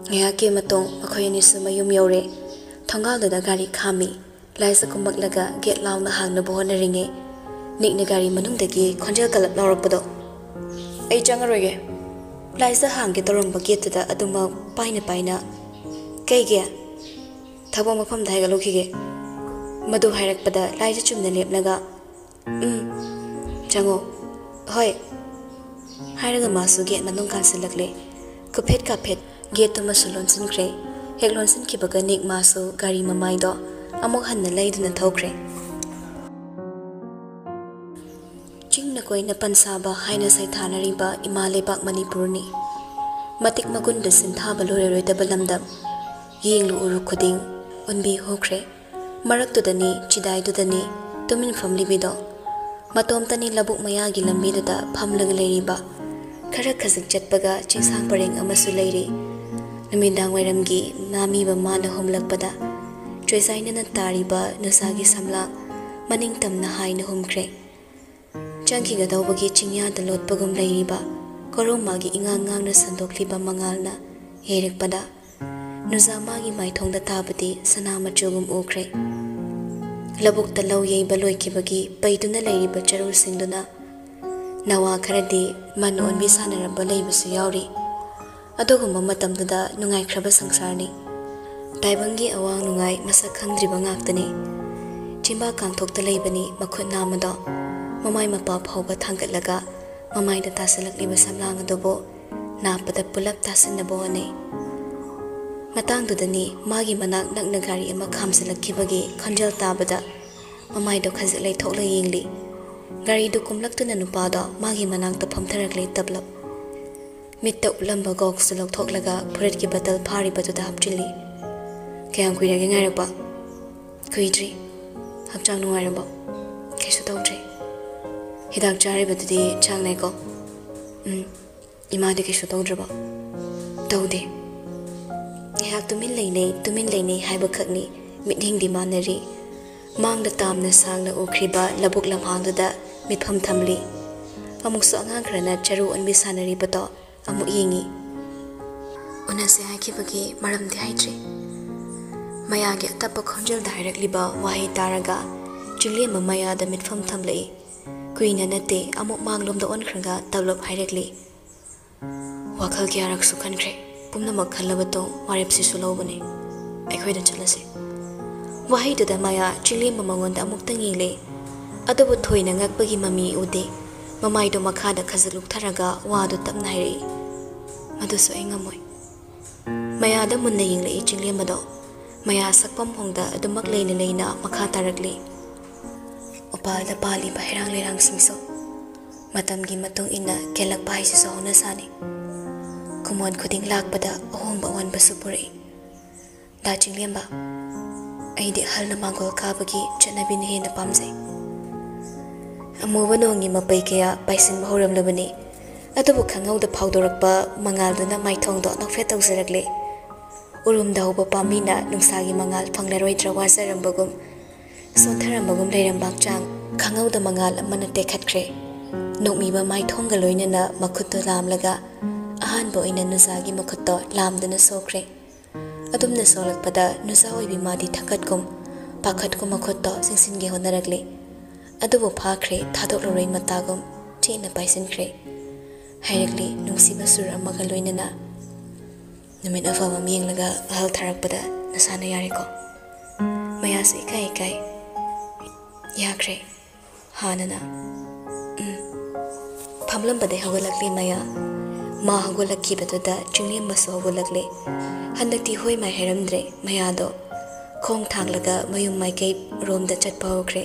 ꯉꯥꯏꯍꯥꯛꯀꯤ ꯃꯇꯨꯡ ꯃꯈꯣꯏ ꯑꯅꯤꯁꯨ ꯃꯌꯨꯝ ꯌꯧꯔꯦ꯫ ꯊꯣꯡꯒꯥꯜꯗꯨꯗ ꯒꯥꯔꯤ ꯈꯥꯝꯃꯤ꯫ ꯂꯥꯏꯖ ꯀꯨꯝꯃꯛꯂꯒ ꯒꯦꯠ ꯂꯥꯎꯅ ꯍꯥꯡꯅꯕ ꯍꯣꯠꯅꯔꯤꯉꯩ, ꯅꯤꯛꯅ ꯒꯥꯔꯤ ꯃꯅꯨꯡꯗꯒꯤ ꯈꯣꯟꯖꯦꯜ ꯀꯜꯂꯞ ꯂꯥꯎꯔꯛꯄꯗꯣ, "ꯑꯩ ꯆꯪꯉꯔꯣꯏꯒꯦ꯫" ꯂꯥꯏꯖ ꯍꯥꯡꯒꯦ ꯇꯧꯔꯝꯕ ꯒꯦꯠꯇꯨꯗ ꯑꯗꯨꯃꯛ ꯄꯥꯏꯅ ꯄꯥꯏꯅ, "ꯀꯩꯒꯤ?" "ꯊꯕꯛ ꯃꯐꯝꯗ ꯍꯥꯏꯒꯠꯂꯨꯈꯤꯒꯦ꯫" ꯃꯗꯨ ꯍꯥꯏꯔꯛꯄꯗ ꯂꯥꯏꯖ ꯆꯨꯝꯅ ꯂꯦꯞꯂꯒ, "ꯎꯝ, ꯆꯪꯉꯣ꯫" "ꯍꯣꯏ," ꯍꯥꯏꯔꯒ ꯃꯥꯁꯨ ꯒꯦꯠ ꯃꯅꯨꯡ ꯀꯥꯟꯁꯤꯜꯂꯛꯂꯦ꯫ ꯀꯨꯞꯐꯦꯠ ꯀꯥꯞꯐꯦꯠ ꯒꯦꯠꯇꯨꯃꯁꯨ ꯂꯣꯟꯁꯤꯟꯈ꯭ꯔꯦ꯫ ꯍꯦꯛ ꯂꯣꯟꯁꯤꯟꯈꯤꯕꯒ ꯅꯤꯛ ꯃꯥꯁꯨ ꯒꯥꯔꯤ ꯃꯃꯥꯏꯗꯣ ꯑꯃꯨꯛ ꯍꯟꯅ ꯂꯩꯗꯨꯅ ꯊꯧꯈ꯭ꯔꯦ꯫ ꯆꯤꯡꯅ ꯀꯣꯏꯅ ꯄꯟꯁꯥꯕ ꯍꯥꯏꯅ ꯁꯩꯊꯥꯅꯔꯤꯕ ꯏꯃꯥ ꯂꯩꯕꯥꯛ ꯃꯅꯤꯄꯨꯔꯅꯤ꯫ ꯃꯇꯤꯛ ꯃꯒꯨꯟꯗ ꯁꯤꯟꯊꯥꯕ ꯂꯣꯏꯔꯔꯣꯏꯗꯕ ꯂꯝꯗꯝ꯫ ꯌꯦꯡꯂꯨ ꯎꯔꯨ ꯈꯨꯗꯤꯡ ꯎꯟꯕꯤ ꯍꯨꯈ꯭ꯔꯦ꯫ ꯃꯔꯛꯇꯨꯗꯅꯤ, ꯆꯤꯗꯥꯏꯗꯨꯗꯅꯤ ꯇꯨꯃꯤꯟ ꯐꯝꯂꯤꯕꯤꯗꯣ꯫ ꯃꯇꯣꯝꯇꯅꯤ ꯂꯧꯕꯨꯛ ꯃꯌꯥꯒꯤ ꯂꯝꯕꯤꯗꯨꯗ ꯐꯝꯂꯒ ꯂꯩꯔꯤꯕ꯫ ꯈꯔ ꯈꯖꯤꯛ ꯆꯠꯄꯒ ꯆꯤꯡꯁꯥꯡ ꯄꯔꯦꯡ ꯑꯃꯁꯨ ꯂꯩꯔꯤ꯫ ꯅꯨꯃꯤꯗꯥꯡ ꯋꯥꯏꯔꯝꯒꯤ ꯅꯥꯃꯤꯕ ꯃꯥꯅ ꯍꯨꯝꯂꯛꯄꯗ ꯆꯣꯏꯖꯥꯏꯅꯅ ꯇꯥꯔꯤꯕ ꯅꯨꯡꯁꯥꯒꯤ ꯁꯝꯂꯥꯡ ꯃꯅꯤꯡ ꯇꯝꯅ ꯍꯥꯏꯅ ꯍꯨꯝꯈ꯭ꯔꯦ꯫ ꯆꯪꯈꯤꯒꯗꯧꯕꯒꯤ ꯆꯤꯡꯌꯥꯗ ꯂꯣꯠꯄꯒꯨꯝ ꯂꯩꯔꯤꯕ ꯀꯣꯔꯧꯃꯥꯒꯤ ꯏꯉꯥꯡ ꯉꯥꯡꯅ ꯁꯟꯗꯣꯛꯂꯤꯕ ꯃꯉꯥꯜꯅ ꯌꯩꯔꯛꯄꯗ, ꯅꯨꯖꯥ ꯃꯥꯒꯤ ꯃꯥꯏꯊꯣꯡꯗ ꯇꯥꯕꯗꯤ ꯁꯅꯥ ꯃꯆꯨꯒꯨꯝ ꯎꯈ꯭ꯔꯦ꯫ ꯂꯧꯕꯨꯛꯇ ꯂꯧ ꯌꯩꯕ ꯂꯣꯏꯈꯤꯕꯒꯤ ꯄꯩꯗꯨꯅ ꯂꯩꯔꯤꯕ ꯆꯔꯨꯁꯤꯡꯗꯨꯅ ꯅꯋꯥ ꯈꯔꯗꯤ ꯃꯟ ꯑꯣꯟꯕꯤ ꯁꯥꯟꯅꯔꯝꯕ ꯂꯩꯕꯁꯨ ꯌꯥꯎꯔꯤ꯫ ꯑꯗꯨꯒꯨꯝꯕ ꯃꯇꯝꯗꯨꯗ ꯅꯨꯡꯉꯥꯏꯈ꯭ꯔꯕ ꯁꯪꯁꯥꯔꯅꯤ꯫ ꯇꯥꯏꯕꯪꯒꯤ ꯑꯋꯥ ꯅꯨꯡꯉꯥꯏ ꯃꯁꯛ ꯈꯪꯗ꯭ꯔꯤꯕ ꯉꯥꯛꯇꯅꯤ꯫ ꯆꯤꯝꯕꯥ ꯀꯥꯡꯊꯣꯛꯇ ꯂꯩꯕꯅꯤ ꯃꯈꯨꯠ ꯅꯥꯝꯃꯗꯣ꯫ ꯃꯃꯥꯏ ꯃꯄꯥ ꯐꯥꯎꯕ ꯊꯥꯡꯒꯠꯂꯒ ꯃꯃꯥꯏꯗ ꯇꯥꯁꯤꯜꯂꯛꯂꯤꯕ ꯁꯝꯂꯥꯡ ꯑꯗꯨꯕꯨ ꯅꯥꯞꯄꯗ ꯄꯨꯂꯞ ꯇꯥꯁꯤꯟꯅꯕ ꯍꯣꯠꯅꯩ꯫ ꯃꯇꯥꯡꯗꯨꯗꯅꯤ ꯃꯥꯒꯤ ꯃꯅꯥꯛ ꯅꯛꯅ ꯒꯥꯔꯤ ꯑꯃ ꯈꯥꯝꯖꯤꯜꯂꯛꯈꯤꯕꯒꯤ ꯈꯣꯟꯖꯦꯜ ꯇꯥꯕꯗ ꯃꯃꯥꯏꯗꯣ ꯈꯖꯤꯛ ꯂꯩꯊꯣꯛꯂ ꯌꯦꯡꯂꯤ꯫ ꯒꯥꯔꯤꯗꯨ ꯀꯨꯝꯂꯛꯇꯨꯅ ꯅꯨꯄꯥꯗꯣ ꯃꯥꯒꯤ ꯃꯅꯥꯛꯇ ꯐꯝꯊꯔꯛꯂꯦ ꯇꯞꯂꯞ꯫ ꯃꯤꯠꯇ ꯎꯠꯂꯝꯕ ꯒꯣꯛꯁꯇꯨ ꯂꯧꯊꯣꯛꯂꯒ ꯐꯨꯔꯤꯠꯀꯤ ꯕꯇꯜ ꯐꯥꯔꯤꯕꯗꯨꯗ ꯍꯥꯞꯆꯤꯜꯂꯤ꯫ "ꯀꯌꯥꯝ ꯀꯨꯏꯔꯒꯦ ꯉꯥꯏꯔꯛꯄ?" "ꯀꯨꯏꯗ꯭ꯔꯤ꯫ ꯍꯛꯆꯥꯡ ꯅꯨꯡꯉꯥꯏꯔꯕꯣ?" "ꯀꯩꯁꯨ ꯇꯧꯗ꯭ꯔꯤ꯫" "ꯍꯤꯗꯥꯛ ꯆꯥꯔꯤꯕꯗꯨꯗꯤ ꯆꯥꯡ ꯅꯥꯏꯀꯣ?" "ꯎꯝ꯫ ꯏꯃꯥꯗꯤ ꯀꯩꯁꯨ ꯇꯧꯗ꯭ꯔꯕꯣ?" "ꯇꯧꯗꯦ꯫" ꯉꯥꯏꯍꯥꯛ ꯇꯨꯃꯤꯟ ꯂꯩꯅꯩ, ꯇꯨꯃꯤꯟ ꯂꯩꯅꯩ ꯍꯥꯏꯕꯈꯛꯅꯤ꯫ ꯃꯤꯠꯌꯦꯡꯗꯤ ꯃꯥꯟꯅꯔꯤ꯫ ꯃꯥꯡꯗ ꯇꯥꯝꯅ ꯁꯥꯡꯅ ꯎꯈ꯭ꯔꯤꯕ ꯂꯧꯕꯨꯛ ꯂꯝꯍꯥꯡꯗꯨꯗ ꯃꯤꯠꯐꯝ ꯊꯝꯂꯤ꯫ ꯑꯃꯨꯛꯁꯨ ꯑꯉꯥꯡ ꯈꯔꯅ ꯆꯔꯨ ꯑꯣꯟꯕꯤ ꯁꯥꯟꯅꯔꯤꯕꯗꯣ ꯑꯃꯨꯛ ꯌꯦꯡꯉꯤ꯫ "ꯎꯅꯁꯦ ꯍꯥꯏꯈꯤꯕꯒꯤ ꯃꯔꯝꯗꯤ ꯍꯥꯏꯗ꯭ꯔꯤ꯫" ꯃꯌꯥꯒꯤ ꯑꯇꯞꯄ ꯈꯣꯟꯖꯦꯜꯗ ꯍꯥꯏꯔꯛꯂꯤꯕ ꯋꯥꯍꯩ ꯇꯥꯔꯒ ꯆꯤꯡꯂꯦꯝꯕ ꯃꯌꯥꯗ ꯃꯤꯠꯐꯝ ꯊꯝꯂꯛꯏ꯫ ꯀꯨꯏꯅ ꯅꯠꯇꯦ, ꯑꯃꯨꯛ ꯃꯥꯡꯂꯣꯝꯗ ꯑꯣꯟꯈ꯭ꯔꯒ ꯇꯞꯂꯞ ꯍꯥꯏꯔꯛꯂꯤ꯫ "ꯋꯥꯈꯜ ꯀꯌꯥꯔꯛꯁꯨ ꯈꯟꯈ꯭ꯔꯦ꯫ ꯄꯨꯝꯅꯃꯛ ꯈꯜꯂꯕ ꯇꯨꯡ ꯋꯥꯔꯦꯞꯁꯤꯁꯨ ꯂꯧꯕꯅꯤ꯫ ꯑꯩꯈꯣꯏꯗ ꯆꯠꯂꯁꯤ꯫" ꯋꯥꯍꯩꯗꯨꯗ ꯃꯌꯥ ꯆꯤꯡꯂꯦꯝꯕ ꯃꯉꯣꯟꯗ ꯑꯃꯨꯛꯇꯪ ꯌꯦꯡꯂꯦ꯫ ꯑꯗꯨꯕꯨ ꯊꯣꯏꯅ ꯉꯛꯄꯒꯤ ꯃꯃꯤ ꯎꯗꯦ꯫ ꯃꯃꯥꯏꯗꯨ ꯃꯈꯥꯗ ꯈꯖꯤꯛ ꯂꯨꯛꯊꯔꯒ ꯋꯥꯗꯨ ꯇꯞꯅ ꯍꯥꯏꯔꯛꯏ, "ꯃꯗꯨꯁꯨ ꯑꯩ ꯉꯝꯃꯣꯏ꯫" ꯃꯌꯥꯗ ꯃꯨꯟꯅ ꯌꯦꯡꯂꯛꯏ ꯆꯤꯡꯂꯦꯝꯕꯗꯣ꯫ ꯃꯌꯥ ꯁꯛꯐꯝ ꯍꯣꯡꯗ ꯑꯗꯨꯃꯛ ꯂꯩꯅ ꯂꯩꯅ ꯃꯈꯥ ꯇꯥꯔꯛꯂꯤ꯫ "ꯎꯄꯥꯜꯗ ꯄꯥꯜꯂꯤꯕ ꯍꯩꯔꯥꯡ ꯂꯩꯔꯥꯡꯁꯤꯡꯁꯨ ꯃꯇꯝꯒꯤ ꯃꯇꯨꯡ ꯏꯟꯅ ꯀꯦꯜꯂꯛꯄ ꯍꯥꯏꯁꯤꯁꯨ ꯍꯧꯅꯁꯥꯅꯤ꯫ ꯀꯨꯝꯑꯣꯟ ꯈꯨꯗꯤꯡ ꯂꯥꯛꯄꯗ ꯑꯍꯣꯡꯕ ꯑꯑꯣꯟꯕꯁꯨ ꯄꯨꯔꯛꯏ꯫ ꯗꯥ ꯆꯤꯡꯂꯦꯝꯕ, ꯑꯩꯗꯤ ꯑꯍꯜꯅ ꯃꯥꯡꯒꯣꯜ ꯀꯥꯕꯒꯤ ꯆꯠꯅꯕꯤꯅ ꯍꯦꯟꯅ ꯄꯥꯝꯖꯩ꯫" ꯑꯃꯨꯕ ꯅꯣꯡꯒꯤ ꯃꯄꯩ ꯀꯌꯥ ꯄꯥꯏꯁꯤꯟꯕ ꯍꯧꯔꯝꯂꯕꯅꯤ꯫ ꯑꯗꯨꯕꯨ ꯈꯪꯍꯧꯗ ꯐꯥꯎꯗꯣꯔꯛꯄ ꯃꯉꯥꯜꯗꯨꯅ ꯃꯥꯏꯊꯣꯡꯗꯣ ꯅꯣꯛꯐꯦꯠ ꯇꯧꯖꯔꯛꯂꯦ꯫ ꯎꯔꯨꯝꯗ ꯍꯧꯕ ꯄꯥꯝꯕꯤꯅ ꯅꯨꯡꯁꯥꯒꯤ ꯃꯉꯥꯜ ꯐꯪꯂꯔꯣꯏꯗ꯭ꯔꯥ ꯋꯥꯖꯔꯝꯕꯒꯨꯝ, ꯁꯣꯟꯊꯔꯝꯕꯒꯨꯝ ꯂꯩꯔꯝꯕ ꯍꯛꯆꯥꯡ ꯈꯪꯍꯧꯗ ꯃꯉꯥꯜ ꯑꯃꯅ ꯇꯦꯛꯈꯠꯈ꯭ꯔꯦ꯫ ꯅꯣꯛꯃꯤꯕ ꯃꯥꯏꯊꯣꯡꯒ ꯂꯣꯏꯅꯅ ꯃꯈꯨꯠꯇꯣ ꯂꯥꯝꯂꯒ ꯑꯍꯥꯟꯕ ꯑꯣꯏꯅ ꯅꯨꯖꯥꯒꯤ ꯃꯈꯨꯠꯇꯣ ꯂꯥꯝꯗꯨꯅ ꯁꯣꯛꯈ꯭ꯔꯦ꯫ ꯑꯗꯨꯝꯅ ꯁꯣꯛꯂꯛꯄꯗ ꯅꯨꯖꯥ ꯑꯣꯏꯕꯤ ꯃꯥꯗꯤ ꯊꯀꯠꯀꯨꯝ ꯄꯥꯈꯠꯀꯨꯝ ꯃꯈꯨꯠꯇꯣ ꯆꯤꯡꯁꯤꯟꯒꯦ ꯍꯣꯠꯅꯔꯛꯂꯦ꯫ ꯑꯗꯨꯕꯨ ꯐꯥꯈ꯭ꯔꯦ, ꯊꯥꯗꯣꯛꯂꯔꯣꯏ ꯃꯇꯥꯒꯨꯝ ꯆꯦꯠꯅ ꯄꯥꯏꯁꯤꯟꯈ꯭ꯔꯦ꯫ ꯍꯥꯏꯔꯛꯂꯤ ꯅꯨꯡꯁꯤꯕ ꯁꯨꯔ ꯑꯃꯒ ꯂꯣꯏꯅꯅ, "ꯅꯨꯃꯤꯠ ꯑꯐꯕ ꯑꯃ ꯌꯦꯡꯂꯒ ꯑꯍꯜ ꯊꯥꯔꯛꯄꯗ ꯅꯁꯥꯅ ꯌꯥꯔꯦꯀꯣ?" ꯃꯌꯥꯁꯨ ꯏꯀꯥꯏ ꯏꯀꯥꯏ, "ꯌꯥꯈ꯭ꯔꯦ" ꯍꯥꯟꯅꯅ꯫ ꯎꯝ꯫ ꯐꯝꯂꯝꯕꯗꯩ ꯍꯧꯒꯠꯂꯛꯂꯦ ꯃꯌꯥ꯫ ꯃꯥ ꯍꯧꯒꯠꯂꯛꯈꯤꯕꯗꯨꯗ ꯆꯤꯡꯂꯦꯝꯕꯁꯨ ꯍꯧꯒꯠꯂꯛꯂꯦ꯫ ꯍꯟꯗꯛꯇꯤ ꯍꯣꯏ ꯃꯥꯏ ꯍꯥꯏꯔꯝꯗ꯭ꯔꯦ ꯃꯌꯥꯗꯣ꯫ ꯈꯣꯡ ꯊꯥꯡꯂꯒ ꯃꯌꯨꯝ ꯃꯥꯏꯀꯩ ꯔꯣꯝꯗ ꯆꯠꯄ ꯍꯧꯈ꯭ꯔꯦ꯫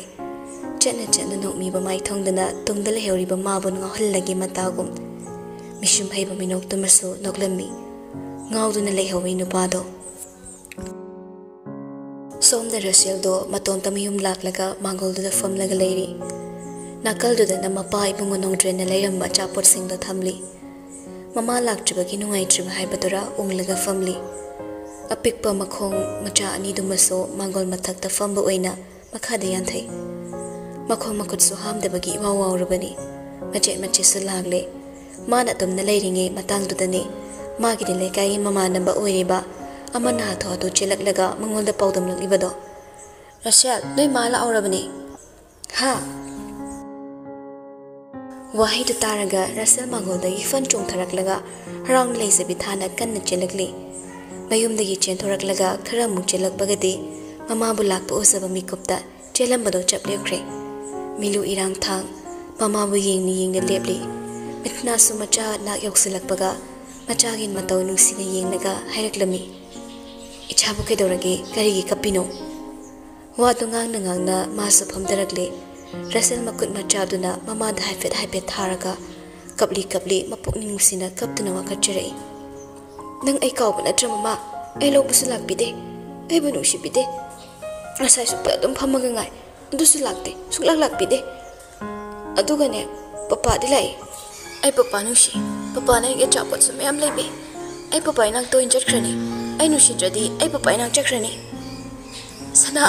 ꯆꯠꯅ ꯆꯠꯅ ꯅꯣꯛꯃꯤꯕ ꯃꯥꯏꯊꯣꯡꯗꯨꯅ ꯇꯨꯡꯗ ꯂꯩꯍꯧꯔꯤꯕ ꯃꯥꯕꯨ ꯉꯥꯎꯍꯜꯂꯒꯦ ꯃꯇꯥꯒꯨꯝ꯫ ꯃꯤꯁꯨꯝ ꯍꯩꯕ ꯃꯤꯅꯣꯛꯇꯨꯃꯁꯨ ꯅꯣꯛꯂꯝꯃꯤ꯫ ꯉꯥꯎꯗꯨꯅ ꯂꯩꯍꯧꯋꯤ ꯅꯨꯄꯥꯗꯣ꯫ ꯁꯣꯝꯗ ꯔꯁꯦꯜꯗꯣ ꯃꯇꯣꯝꯇ ꯃꯌꯨꯝ ꯂꯥꯛꯂꯒ ꯃꯥꯡꯒꯣꯜꯗꯨꯗ ꯐꯝꯂꯒ ꯂꯩꯔꯤ꯫ ꯅꯥꯀꯜꯗꯨꯗꯅ ꯃꯄꯥ ꯏꯕꯨꯡꯉꯣ ꯅꯣꯡꯗ꯭ꯔꯦꯟꯅ ꯂꯩꯔꯝꯕ ꯑꯆꯥꯄꯣꯠꯁꯤꯡꯗꯣ ꯊꯝꯂꯤ꯫ ꯃꯃꯥ ꯂꯥꯛꯇ꯭ꯔꯤꯕꯒꯤ ꯅꯨꯡꯉꯥꯏꯇ꯭ꯔꯤꯕ ꯍꯥꯏꯕꯗꯨꯔꯥ ꯎꯪꯂꯒ ꯐꯝꯂꯤ꯫ ꯑꯄꯤꯛꯄ ꯃꯈꯣꯡ ꯃꯆꯥ ꯑꯅꯤꯗꯨꯃꯁꯨ ꯃꯥꯡꯒꯣꯜ ꯃꯊꯛꯇ ꯐꯝꯕ ꯑꯣꯏꯅ ꯃꯈꯥꯗ ꯌꯥꯟꯊꯩ꯫ ꯃꯈꯣꯡ ꯃꯈꯨꯠꯁꯨ ꯍꯥꯝꯗꯕꯒꯤ ꯏꯋꯥꯎ ꯋꯥꯎꯔꯕꯅꯤ꯫ ꯃꯆꯦꯠ ꯃꯆꯦꯠꯁꯨ ꯂꯥꯡꯂꯦ꯫ ꯃꯥꯅ ꯑꯗꯨꯝꯅ ꯂꯩꯔꯤꯉꯩ ꯃꯇꯥꯡꯗꯨꯗꯅꯤ ꯃꯥꯒꯤꯗꯤ ꯂꯩꯀꯥꯏꯒꯤ ꯃꯃꯥꯟꯅꯕ ꯑꯣꯏꯔꯤꯕ ꯑꯃꯅ ꯍꯥꯊꯨ ꯍꯥꯊꯨ ꯆꯦꯜꯂꯛꯂꯒ ꯃꯉꯣꯟꯗ ꯄꯥꯎꯗꯝꯂꯛꯂꯤꯕꯗꯣ꯫ "ꯔꯁꯦꯜ, ꯅꯣꯏ ꯃꯥ ꯂꯥꯛꯍꯧꯔꯕꯅꯤ꯫" "ꯍꯥ?" ꯋꯥꯍꯩꯗꯨ ꯇꯥꯔꯒ ꯔꯁꯦꯜ ꯃꯥꯡꯒꯣꯜꯗꯒꯤ ꯐꯟ ꯆꯣꯡꯊꯔꯛꯂꯒ ꯍꯔꯥꯎꯅ ꯂꯩꯖꯕꯤ ꯊꯥꯅ ꯀꯟꯅ ꯆꯦꯜꯂꯛꯂꯤ꯫ ꯃꯌꯨꯝꯗꯒꯤ ꯆꯦꯟꯊꯣꯔꯛꯂꯒ ꯈꯔ ꯑꯃꯨꯛ ꯆꯦꯜꯂꯛꯄꯒꯗꯤ ꯃꯃꯥꯕꯨ ꯂꯥꯛꯄ ꯎꯖꯕ ꯃꯤꯀꯨꯞꯇ ꯆꯦꯜꯂꯝꯕꯗꯣ ꯆꯞ ꯂꯦꯞꯈ꯭ꯔꯦ꯫ ꯃꯤꯂꯨ ꯏꯔꯥꯡ ꯊꯥꯡ ꯃꯃꯥꯕꯨ ꯌꯦꯡꯅ ꯌꯦꯡꯅ ꯂꯦꯞꯂꯤ꯫ ꯃꯤꯠꯅꯥꯁꯨ ꯃꯆꯥ ꯅꯥꯛ ꯌꯧꯁꯤꯜꯂꯛꯄꯒ ꯃꯆꯥꯒꯤ ꯃꯇꯧ ꯅꯨꯡꯁꯤꯅ ꯌꯦꯡꯂꯒ ꯍꯥꯏꯔꯛꯂꯝꯃꯤ, "ꯏꯆꯥꯕꯨ ꯀꯩꯗꯧꯔꯒꯦ? ꯀꯔꯤꯒꯤ ꯀꯞꯄꯤꯅꯣ?" ꯋꯥꯗꯨ ꯉꯥꯡꯅ ꯉꯥꯡꯅ ꯃꯥꯁꯨ ꯐꯝꯊꯔꯛꯂꯦ꯫ ꯔꯁꯦꯜ ꯃꯈꯨꯠ ꯃꯆꯥꯗꯨꯅ ꯃꯃꯥꯗ ꯍꯥꯏꯐꯦꯠ ꯍꯥꯏꯐꯦꯠ ꯊꯥꯔꯒ ꯀꯞꯂꯤ ꯀꯞꯂꯤ ꯃꯄꯨꯛꯅꯤꯡ ꯅꯨꯡꯁꯤꯅ ꯀꯞꯇꯨꯅ ꯋꯥꯀꯠꯆꯔꯛꯏ꯫ "ꯅꯪ ꯑꯩ ꯀꯥꯎꯕ ꯅꯠꯇ꯭ꯔ, ꯃꯃꯥ? ꯑꯩ ꯂꯧꯕꯁꯨ ꯂꯥꯛꯄꯤꯗꯦ, ꯑꯩꯕꯨ ꯅꯨꯡꯁꯤꯕꯤꯗꯦ꯫ ꯉꯁꯥꯏꯁꯨ ꯑꯗꯨꯝ ꯐꯝꯃꯒ ꯉꯥꯏ, ꯑꯗꯨꯁꯨ ꯂꯥꯛꯇꯦ, ꯁꯨꯡꯂꯥꯛ ꯂꯥꯛꯄꯤꯗꯦ꯫ ꯑꯗꯨꯒꯅꯦ, ꯄꯄꯥꯗꯤ ꯂꯥꯛꯏ꯫ ꯑꯩ ꯄꯄꯥ ꯅꯨꯡꯁꯤ꯫ ꯄꯄꯥꯅ ꯑꯩꯒꯤ ꯑꯆꯥꯄꯣꯠꯁꯨ ꯃꯌꯥꯝ ꯂꯩꯕꯤ꯫ ꯑꯩ ꯄꯄꯥ ꯏꯅꯥꯛꯇ ꯑꯣꯏꯅ ꯆꯠꯈ꯭ꯔꯅꯤ꯫ ꯑꯩ ꯅꯨꯡꯁꯤꯗ꯭ꯔꯗꯤ ꯑꯩ ꯄꯄꯥ ꯏꯅꯥꯛ ꯆꯠꯈ꯭ꯔꯅꯤ꯫ ꯁꯅꯥ!"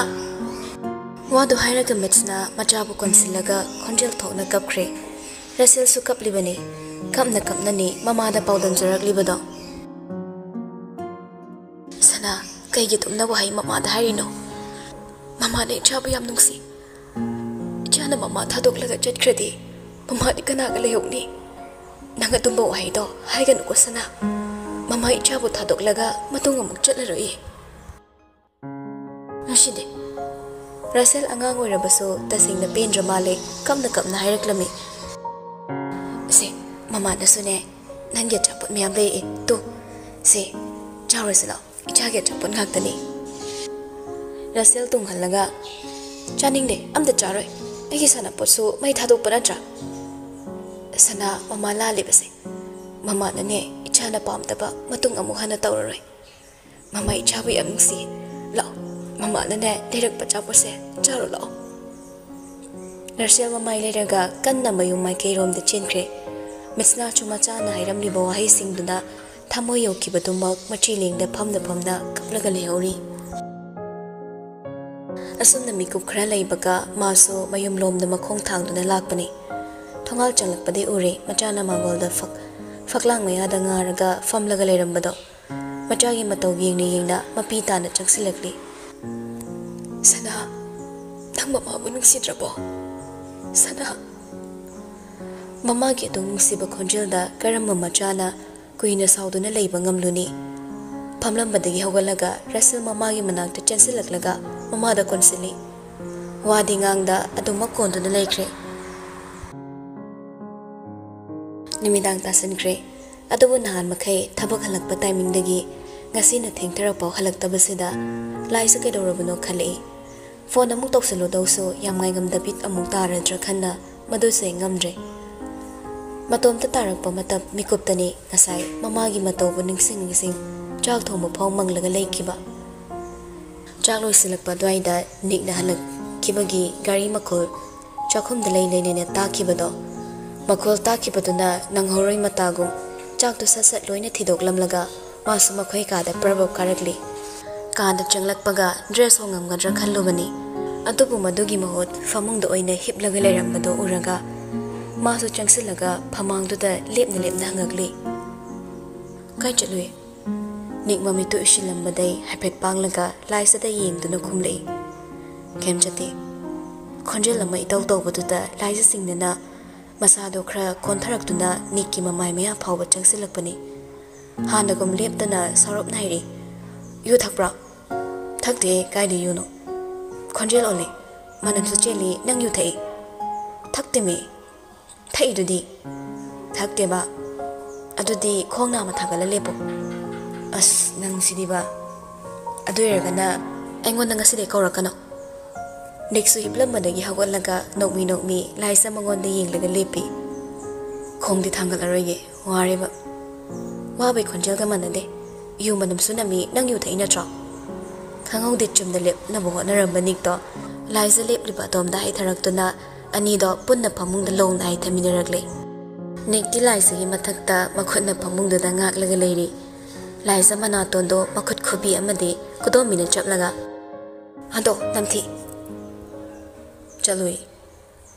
ꯋꯥꯗꯨ ꯍꯥꯏꯔꯒ ꯃꯤꯠꯁꯅꯥ ꯃꯆꯥꯕꯨ ꯀꯣꯟꯁꯤꯜꯂꯒ ꯈꯣꯟꯖꯦꯜ ꯊꯣꯛꯅ ꯀꯞꯈ꯭ꯔꯦ꯫ ꯔꯁꯦꯜꯁꯨ ꯀꯞꯂꯤꯕꯅꯤ꯫ ꯀꯞꯅ ꯀꯞꯅꯅꯤ ꯃꯃꯥꯗ ꯄꯥꯎꯗꯝꯖꯔꯛꯂꯤꯕꯗꯣ꯫ "ꯁꯅꯥ, ꯀꯩꯒꯤ ꯑꯗꯨꯝꯅ ꯋꯥꯍꯩ ꯃꯃꯥꯗ ꯍꯥꯏꯔꯤꯅꯣ? ꯃꯃꯥꯅ ꯏꯆꯥꯕꯨ ꯌꯥꯝ ꯅꯨꯡꯁꯤ꯫ ꯏꯆꯥꯅ ꯃꯃꯥ ꯊꯥꯗꯣꯛꯂꯒ ꯆꯠꯈ꯭ꯔꯗꯤ ꯃꯃꯥꯗꯤ ꯀꯅꯥꯒ ꯂꯩꯍꯧꯅꯤ? ꯅꯪ ꯑꯗꯨꯝꯕ ꯋꯥꯍꯩꯗꯣ ꯍꯥꯏꯒꯅꯨꯀꯣ, ꯁꯅꯥ꯫ ꯃꯃꯥ ꯏꯆꯥꯕꯨ ꯊꯥꯗꯣꯛꯂꯒ ꯃꯇꯨꯡ ꯑꯃꯨꯛ ꯆꯠꯂꯔꯣꯏꯌꯦ꯫ ꯉꯁꯤꯗꯤ?" ꯔꯁꯦꯜ ꯑꯉꯥꯡ ꯑꯣꯏꯔꯕꯁꯨ ꯇꯁꯦꯡꯅ ꯄꯦꯟꯗ꯭ꯔ ꯃꯥꯜꯂꯦ꯫ ꯀꯞꯅ ꯀꯞꯅ ꯍꯥꯏꯔꯛꯂꯝꯃꯤ, "ꯁꯦ, ꯃꯃꯥꯅꯁꯨꯅꯦ, ꯅꯪꯒꯤ ꯑꯆꯥꯄꯣꯠ ꯃꯌꯥꯝ ꯂꯩꯔꯛꯑꯦ꯫ ꯇꯨ, ꯁꯦ, ꯆꯥꯔꯨꯔꯁꯤ ꯂꯥꯛꯑꯣ꯫ ꯏꯆꯥꯒꯤ ꯑꯆꯥꯄꯣꯠ ꯉꯥꯛꯇꯅꯤ꯫" ꯔꯁꯦꯜ ꯇꯨꯡꯍꯜꯂꯒ, "ꯆꯥꯅꯤꯡꯗꯦ, ꯑꯝꯇ ꯆꯥꯔꯣꯏ꯫ ꯑꯩꯒꯤ ꯁꯥꯟꯅꯄꯣꯠꯁꯨ ꯃꯩ ꯊꯥꯗꯣꯛꯄ ꯅꯠꯇ꯭ꯔꯥ?" "ꯁꯅꯥ, ꯃꯃꯥ ꯂꯥꯜꯂꯤꯕꯁꯦ꯫ ꯃꯃꯥꯅꯅꯦ, ꯏꯆꯥꯅ ꯄꯥꯝꯗꯕ ꯃꯇꯨꯡ ꯑꯃꯨꯛ ꯍꯟꯅ ꯇꯧꯔꯔꯣꯏ꯫ ꯃꯃꯥ ꯏꯆꯥꯕꯨ ꯌꯥꯝ ꯅꯨꯡꯁꯤ꯫ ꯂꯥꯛꯑꯣ, ꯃꯃꯥꯅꯅꯦ ꯂꯩꯔꯛꯄ ꯑꯆꯥꯄꯣꯠꯁꯦ ꯆꯥꯔꯣ ꯂꯥꯛꯑꯣ꯫" ꯔꯁꯦꯜ ꯃꯃꯥꯏ ꯂꯩꯔꯒ ꯀꯟꯅ ꯃꯌꯨꯝ ꯃꯥꯏꯀꯩꯔꯣꯝꯗ ꯆꯦꯟꯈ꯭ꯔꯦ꯫ ꯃꯤꯠꯁꯅꯥꯁꯨ ꯃꯆꯥꯅ ꯍꯥꯏꯔꯝꯂꯤꯕ ꯋꯥꯍꯩꯁꯤꯡꯗꯨꯅ ꯊꯃꯣꯏ ꯌꯧꯈꯤꯕꯗꯨꯃꯛ ꯃꯆꯤ ꯂꯦꯡꯗ ꯐꯝꯅ ꯐꯝꯅ ꯀꯞꯂꯒ ꯂꯩꯍꯧꯔꯤ꯫ ꯑꯁꯨꯝꯅ ꯃꯤꯀꯨꯞ ꯈꯔ ꯂꯩꯕꯒ ꯃꯥꯁꯨ ꯃꯌꯨꯝꯂꯣꯝꯗ ꯃꯈꯣꯡ ꯊꯥꯡꯗꯨꯅ ꯂꯥꯛꯄꯅꯤ꯫ ꯊꯣꯡꯒꯥꯜ ꯆꯪꯂꯛꯄꯗꯩ ꯎꯔꯦ ꯃꯆꯥꯅ ꯃꯥꯡꯒꯣꯜꯗ ꯐꯛ-, ꯐꯛꯂꯥꯡ ꯃꯌꯥꯗ ꯉꯥꯔꯒ ꯐꯝꯂꯒ ꯂꯩꯔꯝꯕꯗꯣ꯫ ꯃꯆꯥꯒꯤ ꯃꯇꯧ ꯌꯦꯡꯅ ꯌꯦꯡꯅ ꯃꯄꯤ ꯇꯥꯅ ꯆꯪꯁꯤꯜꯂꯛꯂꯤ꯫ "ꯁꯅꯥ, ꯅꯪ ꯃꯃꯥꯕꯨ ꯅꯨꯡꯁꯤꯗ꯭ꯔꯕꯣ? ꯁꯅꯥ!" ꯃꯃꯥꯒꯤ ꯑꯗꯨꯝ ꯅꯨꯡꯁꯤꯕ ꯈꯣꯟꯖꯦꯜꯗ ꯀꯔꯝꯕ ꯃꯆꯥꯅ ꯀꯨꯏꯅ ꯁꯥꯎꯗꯨꯅ ꯂꯩꯕ ꯉꯝꯂꯨꯅꯤ? ꯐꯝꯂꯝꯕꯗꯒꯤ ꯍꯧꯒꯠꯂꯒ ꯔꯁꯦꯜ ꯃꯃꯥꯒꯤ ꯃꯅꯥꯛꯇ ꯆꯦꯟꯁꯤꯜꯂꯛꯂꯒ ꯃꯃꯥꯗ ꯀꯣꯟꯁꯤꯜꯂꯤ꯫ ꯋꯥꯗꯤ ꯉꯥꯡꯗ ꯑꯗꯨꯃꯛ ꯀꯣꯟꯗꯨꯅ ꯂꯩꯈ꯭ꯔꯦ꯫ ꯅꯨꯃꯤꯗꯥꯡ ꯇꯥꯁꯤꯟꯈ꯭ꯔꯦ꯫ ꯑꯗꯨꯕꯨ ꯅꯍꯥꯟ ꯃꯈꯩ ꯊꯕꯛ ꯍꯜꯂꯛꯄ ꯇꯥꯏꯃꯤꯡꯗꯒꯤ ꯉꯁꯤꯅ ꯊꯦꯡꯊꯔꯛꯄ ꯍꯜꯂꯛꯇꯕꯁꯤꯗ ꯂꯥꯏꯁꯥ ꯀꯩꯗꯧꯔꯕꯅꯣ ꯈꯜꯂꯛꯏ꯫ ꯐꯣꯟ ꯑꯃꯨꯛ ꯇꯧꯁꯤꯜꯂꯨꯗꯧꯁꯨ ꯌꯥꯝ ꯉꯥꯏꯉꯝꯗꯕꯤ ꯑꯃꯨꯛ ꯇꯥꯔꯗ꯭ꯔꯥ ꯈꯟꯅ ꯃꯗꯨꯁꯨ ꯍꯦꯛ ꯉꯝꯗ꯭ꯔꯦ꯫ ꯃꯇꯣꯝꯇ ꯇꯥꯔꯛꯄ ꯃꯇꯝ ꯃꯤꯀꯨꯞꯇꯅꯤ ꯉꯁꯥꯏ ꯃꯃꯥꯒꯤ ꯃꯇꯧꯕꯨ ꯅꯤꯡꯁꯤꯡ ꯅꯤꯡꯁꯤꯡ ꯆꯥꯛ ꯊꯣꯡꯕ ꯐꯥꯎ ꯃꯪꯂꯒ ꯂꯩꯈꯤꯕ꯫ ꯆꯥꯛ ꯂꯣꯏꯁꯤꯜꯂꯛꯄ ꯑꯗꯨꯋꯥꯏꯗ ꯅꯤꯛꯅ ꯍꯜꯂꯛꯈꯤꯕꯒꯤ ꯒꯥꯔꯤ ꯃꯈꯣꯜ ꯆꯥꯛꯈꯨꯝꯗ ꯂꯩ ꯂꯩꯅꯅ ꯇꯥꯈꯤꯕꯗꯣ꯫ ꯃꯈꯣꯜ ꯇꯥꯈꯤꯕꯗꯨꯅ ꯅꯪꯍꯧꯔꯣꯏ ꯃꯇꯥꯒꯨꯝ ꯆꯥꯛꯇꯨ ꯁꯠ ꯁꯠ ꯂꯣꯏꯅ ꯊꯤꯗꯣꯛꯂꯝꯂꯒ ꯃꯥꯁꯨ ꯃꯈꯣꯏ ꯀꯥꯗ ꯄ꯭ꯔꯕꯞ ꯀꯥꯔꯛꯂꯤ꯫ ꯀꯥꯗ ꯆꯪꯂꯛꯄꯒ ꯗ꯭ꯔꯦꯁ ꯍꯣꯡꯉꯝꯒꯗ꯭ꯔꯥ ꯈꯜꯂꯨꯕꯅꯤ꯫ ꯑꯗꯨꯕꯨ ꯃꯗꯨꯒꯤ ꯃꯍꯨꯠ ꯐꯃꯨꯡꯗ ꯑꯣꯏꯅ ꯍꯤꯞꯂꯒ ꯂꯩꯔꯝꯕꯗꯨ ꯎꯔꯒ ꯃꯥꯁꯨ ꯆꯪꯁꯤꯜꯂꯒ ꯐꯃꯥꯡꯗꯨꯗ ꯂꯦꯞꯅ ꯂꯦꯞꯅ ꯍꯪꯉꯛꯂꯤ, "ꯀꯥꯏ ꯆꯠꯂꯨꯏ?" ꯅꯤꯛ ꯃꯃꯤꯠꯇꯨ ꯎꯏꯁꯤꯜꯂꯝꯕꯗꯩ ꯍꯥꯏꯐꯦꯠ ꯄꯥꯡꯂꯒ ꯂꯥꯏꯖꯥꯗ ꯌꯦꯡꯗꯨꯅ ꯈꯨꯝꯂꯛꯏ, "ꯀꯩꯝ ꯆꯠꯇꯦ"꯫ ꯈꯣꯟꯖꯦꯜ ꯑꯃ ꯏꯇꯧ ꯇꯧꯕꯗꯨꯗ ꯂꯥꯏꯖꯥ ꯁꯤꯡꯅꯅ ꯃꯁꯥꯗꯣ ꯈꯔ ꯀꯣꯟꯊꯔꯛꯇꯨꯅ ꯅꯤꯛꯀꯤ ꯃꯃꯥꯏ ꯃꯌꯥ ꯐꯥꯎꯕ ꯆꯪꯁꯤꯜꯂꯛꯄꯅꯤ꯫ ꯍꯥꯟꯅꯒꯨꯝ ꯂꯦꯞꯇꯅ ꯁꯥꯎꯔꯞꯅ ꯍꯥꯏꯔꯛꯏ, "ꯌꯨ ꯊꯛꯄ꯭ꯔꯣ?" "ꯊꯛꯇꯦ, ꯀꯥꯏꯗ ꯌꯨꯅꯣ?" ꯈꯣꯟꯖꯦꯜ ꯑꯣꯜꯂꯤ, ꯃꯅꯝꯁꯨ ꯆꯦꯜꯂꯤ, "ꯅꯪ ꯌꯨ ꯊꯛꯏ?" "ꯊꯛꯇꯦꯃꯤ"꯫ "ꯊꯛꯏꯗꯨꯗꯤ?" "ꯊꯛꯇꯦꯕ"꯫ "ꯑꯗꯨꯗꯤ ꯈꯣꯡ ꯅꯥꯝꯃ ꯊꯥꯡꯒꯠꯂ ꯂꯦꯞꯄꯣ"꯫ "ꯑꯁ, ꯅꯪꯁꯤꯗꯤꯕ꯫ ꯑꯗꯨ ꯑꯣꯏꯔꯒꯅ ꯑꯩꯉꯣꯟꯗ ꯉꯁꯤꯗꯩ ꯀꯧꯔꯛꯀꯅꯣ"꯫ ꯅꯤꯛꯁꯨ ꯍꯤꯞꯂꯝꯕꯗꯒꯤ ꯍꯧꯒꯠꯂꯒ ꯅꯣꯛꯃꯤ ꯅꯣꯛꯃꯤ ꯂꯥꯏꯖꯥ ꯃꯉꯣꯟꯗ ꯌꯦꯡꯂꯒ ꯂꯦꯞꯄꯤ꯫ "ꯈꯣꯡꯗꯤ ꯊꯥꯡꯒꯠꯂꯔꯣꯏꯒꯦ, ꯋꯥꯔꯦꯕ"꯫ ꯋꯥꯕꯩ ꯈꯣꯟꯖꯦꯜꯒ ꯃꯥꯟꯅꯗꯦ꯫ "ꯌꯨ ꯃꯅꯝꯁꯨ ꯅꯝꯃꯤ, ꯅꯪ ꯌꯨ ꯊꯛꯏ ꯅꯠꯇ꯭ꯔꯣ?" ꯈꯪꯍꯧꯗꯦ ꯆꯨꯝꯅ ꯂꯦꯞꯅꯕ ꯍꯣꯠꯅꯔꯝꯕ ꯅꯤꯛꯇꯣ ꯂꯥꯏꯖꯥ ꯂꯦꯞꯂꯤꯕ ꯑꯗꯣꯝꯗ ꯍꯥꯏꯊꯔꯛꯇꯨꯅ ꯑꯅꯤꯗꯣ ꯄꯨꯟꯅ ꯐꯃꯨꯡꯗ ꯂꯣꯡꯅ ꯍꯥꯏꯊꯃꯤꯟꯅꯔꯛꯂꯦ꯫ ꯅꯤꯛꯇꯤ ꯂꯥꯏꯖꯒꯤ ꯃꯊꯛꯇ ꯃꯈꯨꯠꯅ ꯐꯃꯨꯡꯗꯨꯗ ꯉꯥꯛꯂꯒ ꯂꯩꯔꯤ꯫ ꯂꯥꯏꯖ ꯃꯅꯥꯇꯣꯟꯗꯣ ꯃꯈꯨꯠ ꯈꯨꯕꯤ ꯑꯃꯗꯤ ꯈꯨꯗꯣꯝꯕꯤꯅ ꯆꯞꯂꯒ, "ꯍꯟꯗꯣꯛ, ꯅꯝꯊꯤ꯫ ꯆꯠꯂꯨꯏ꯫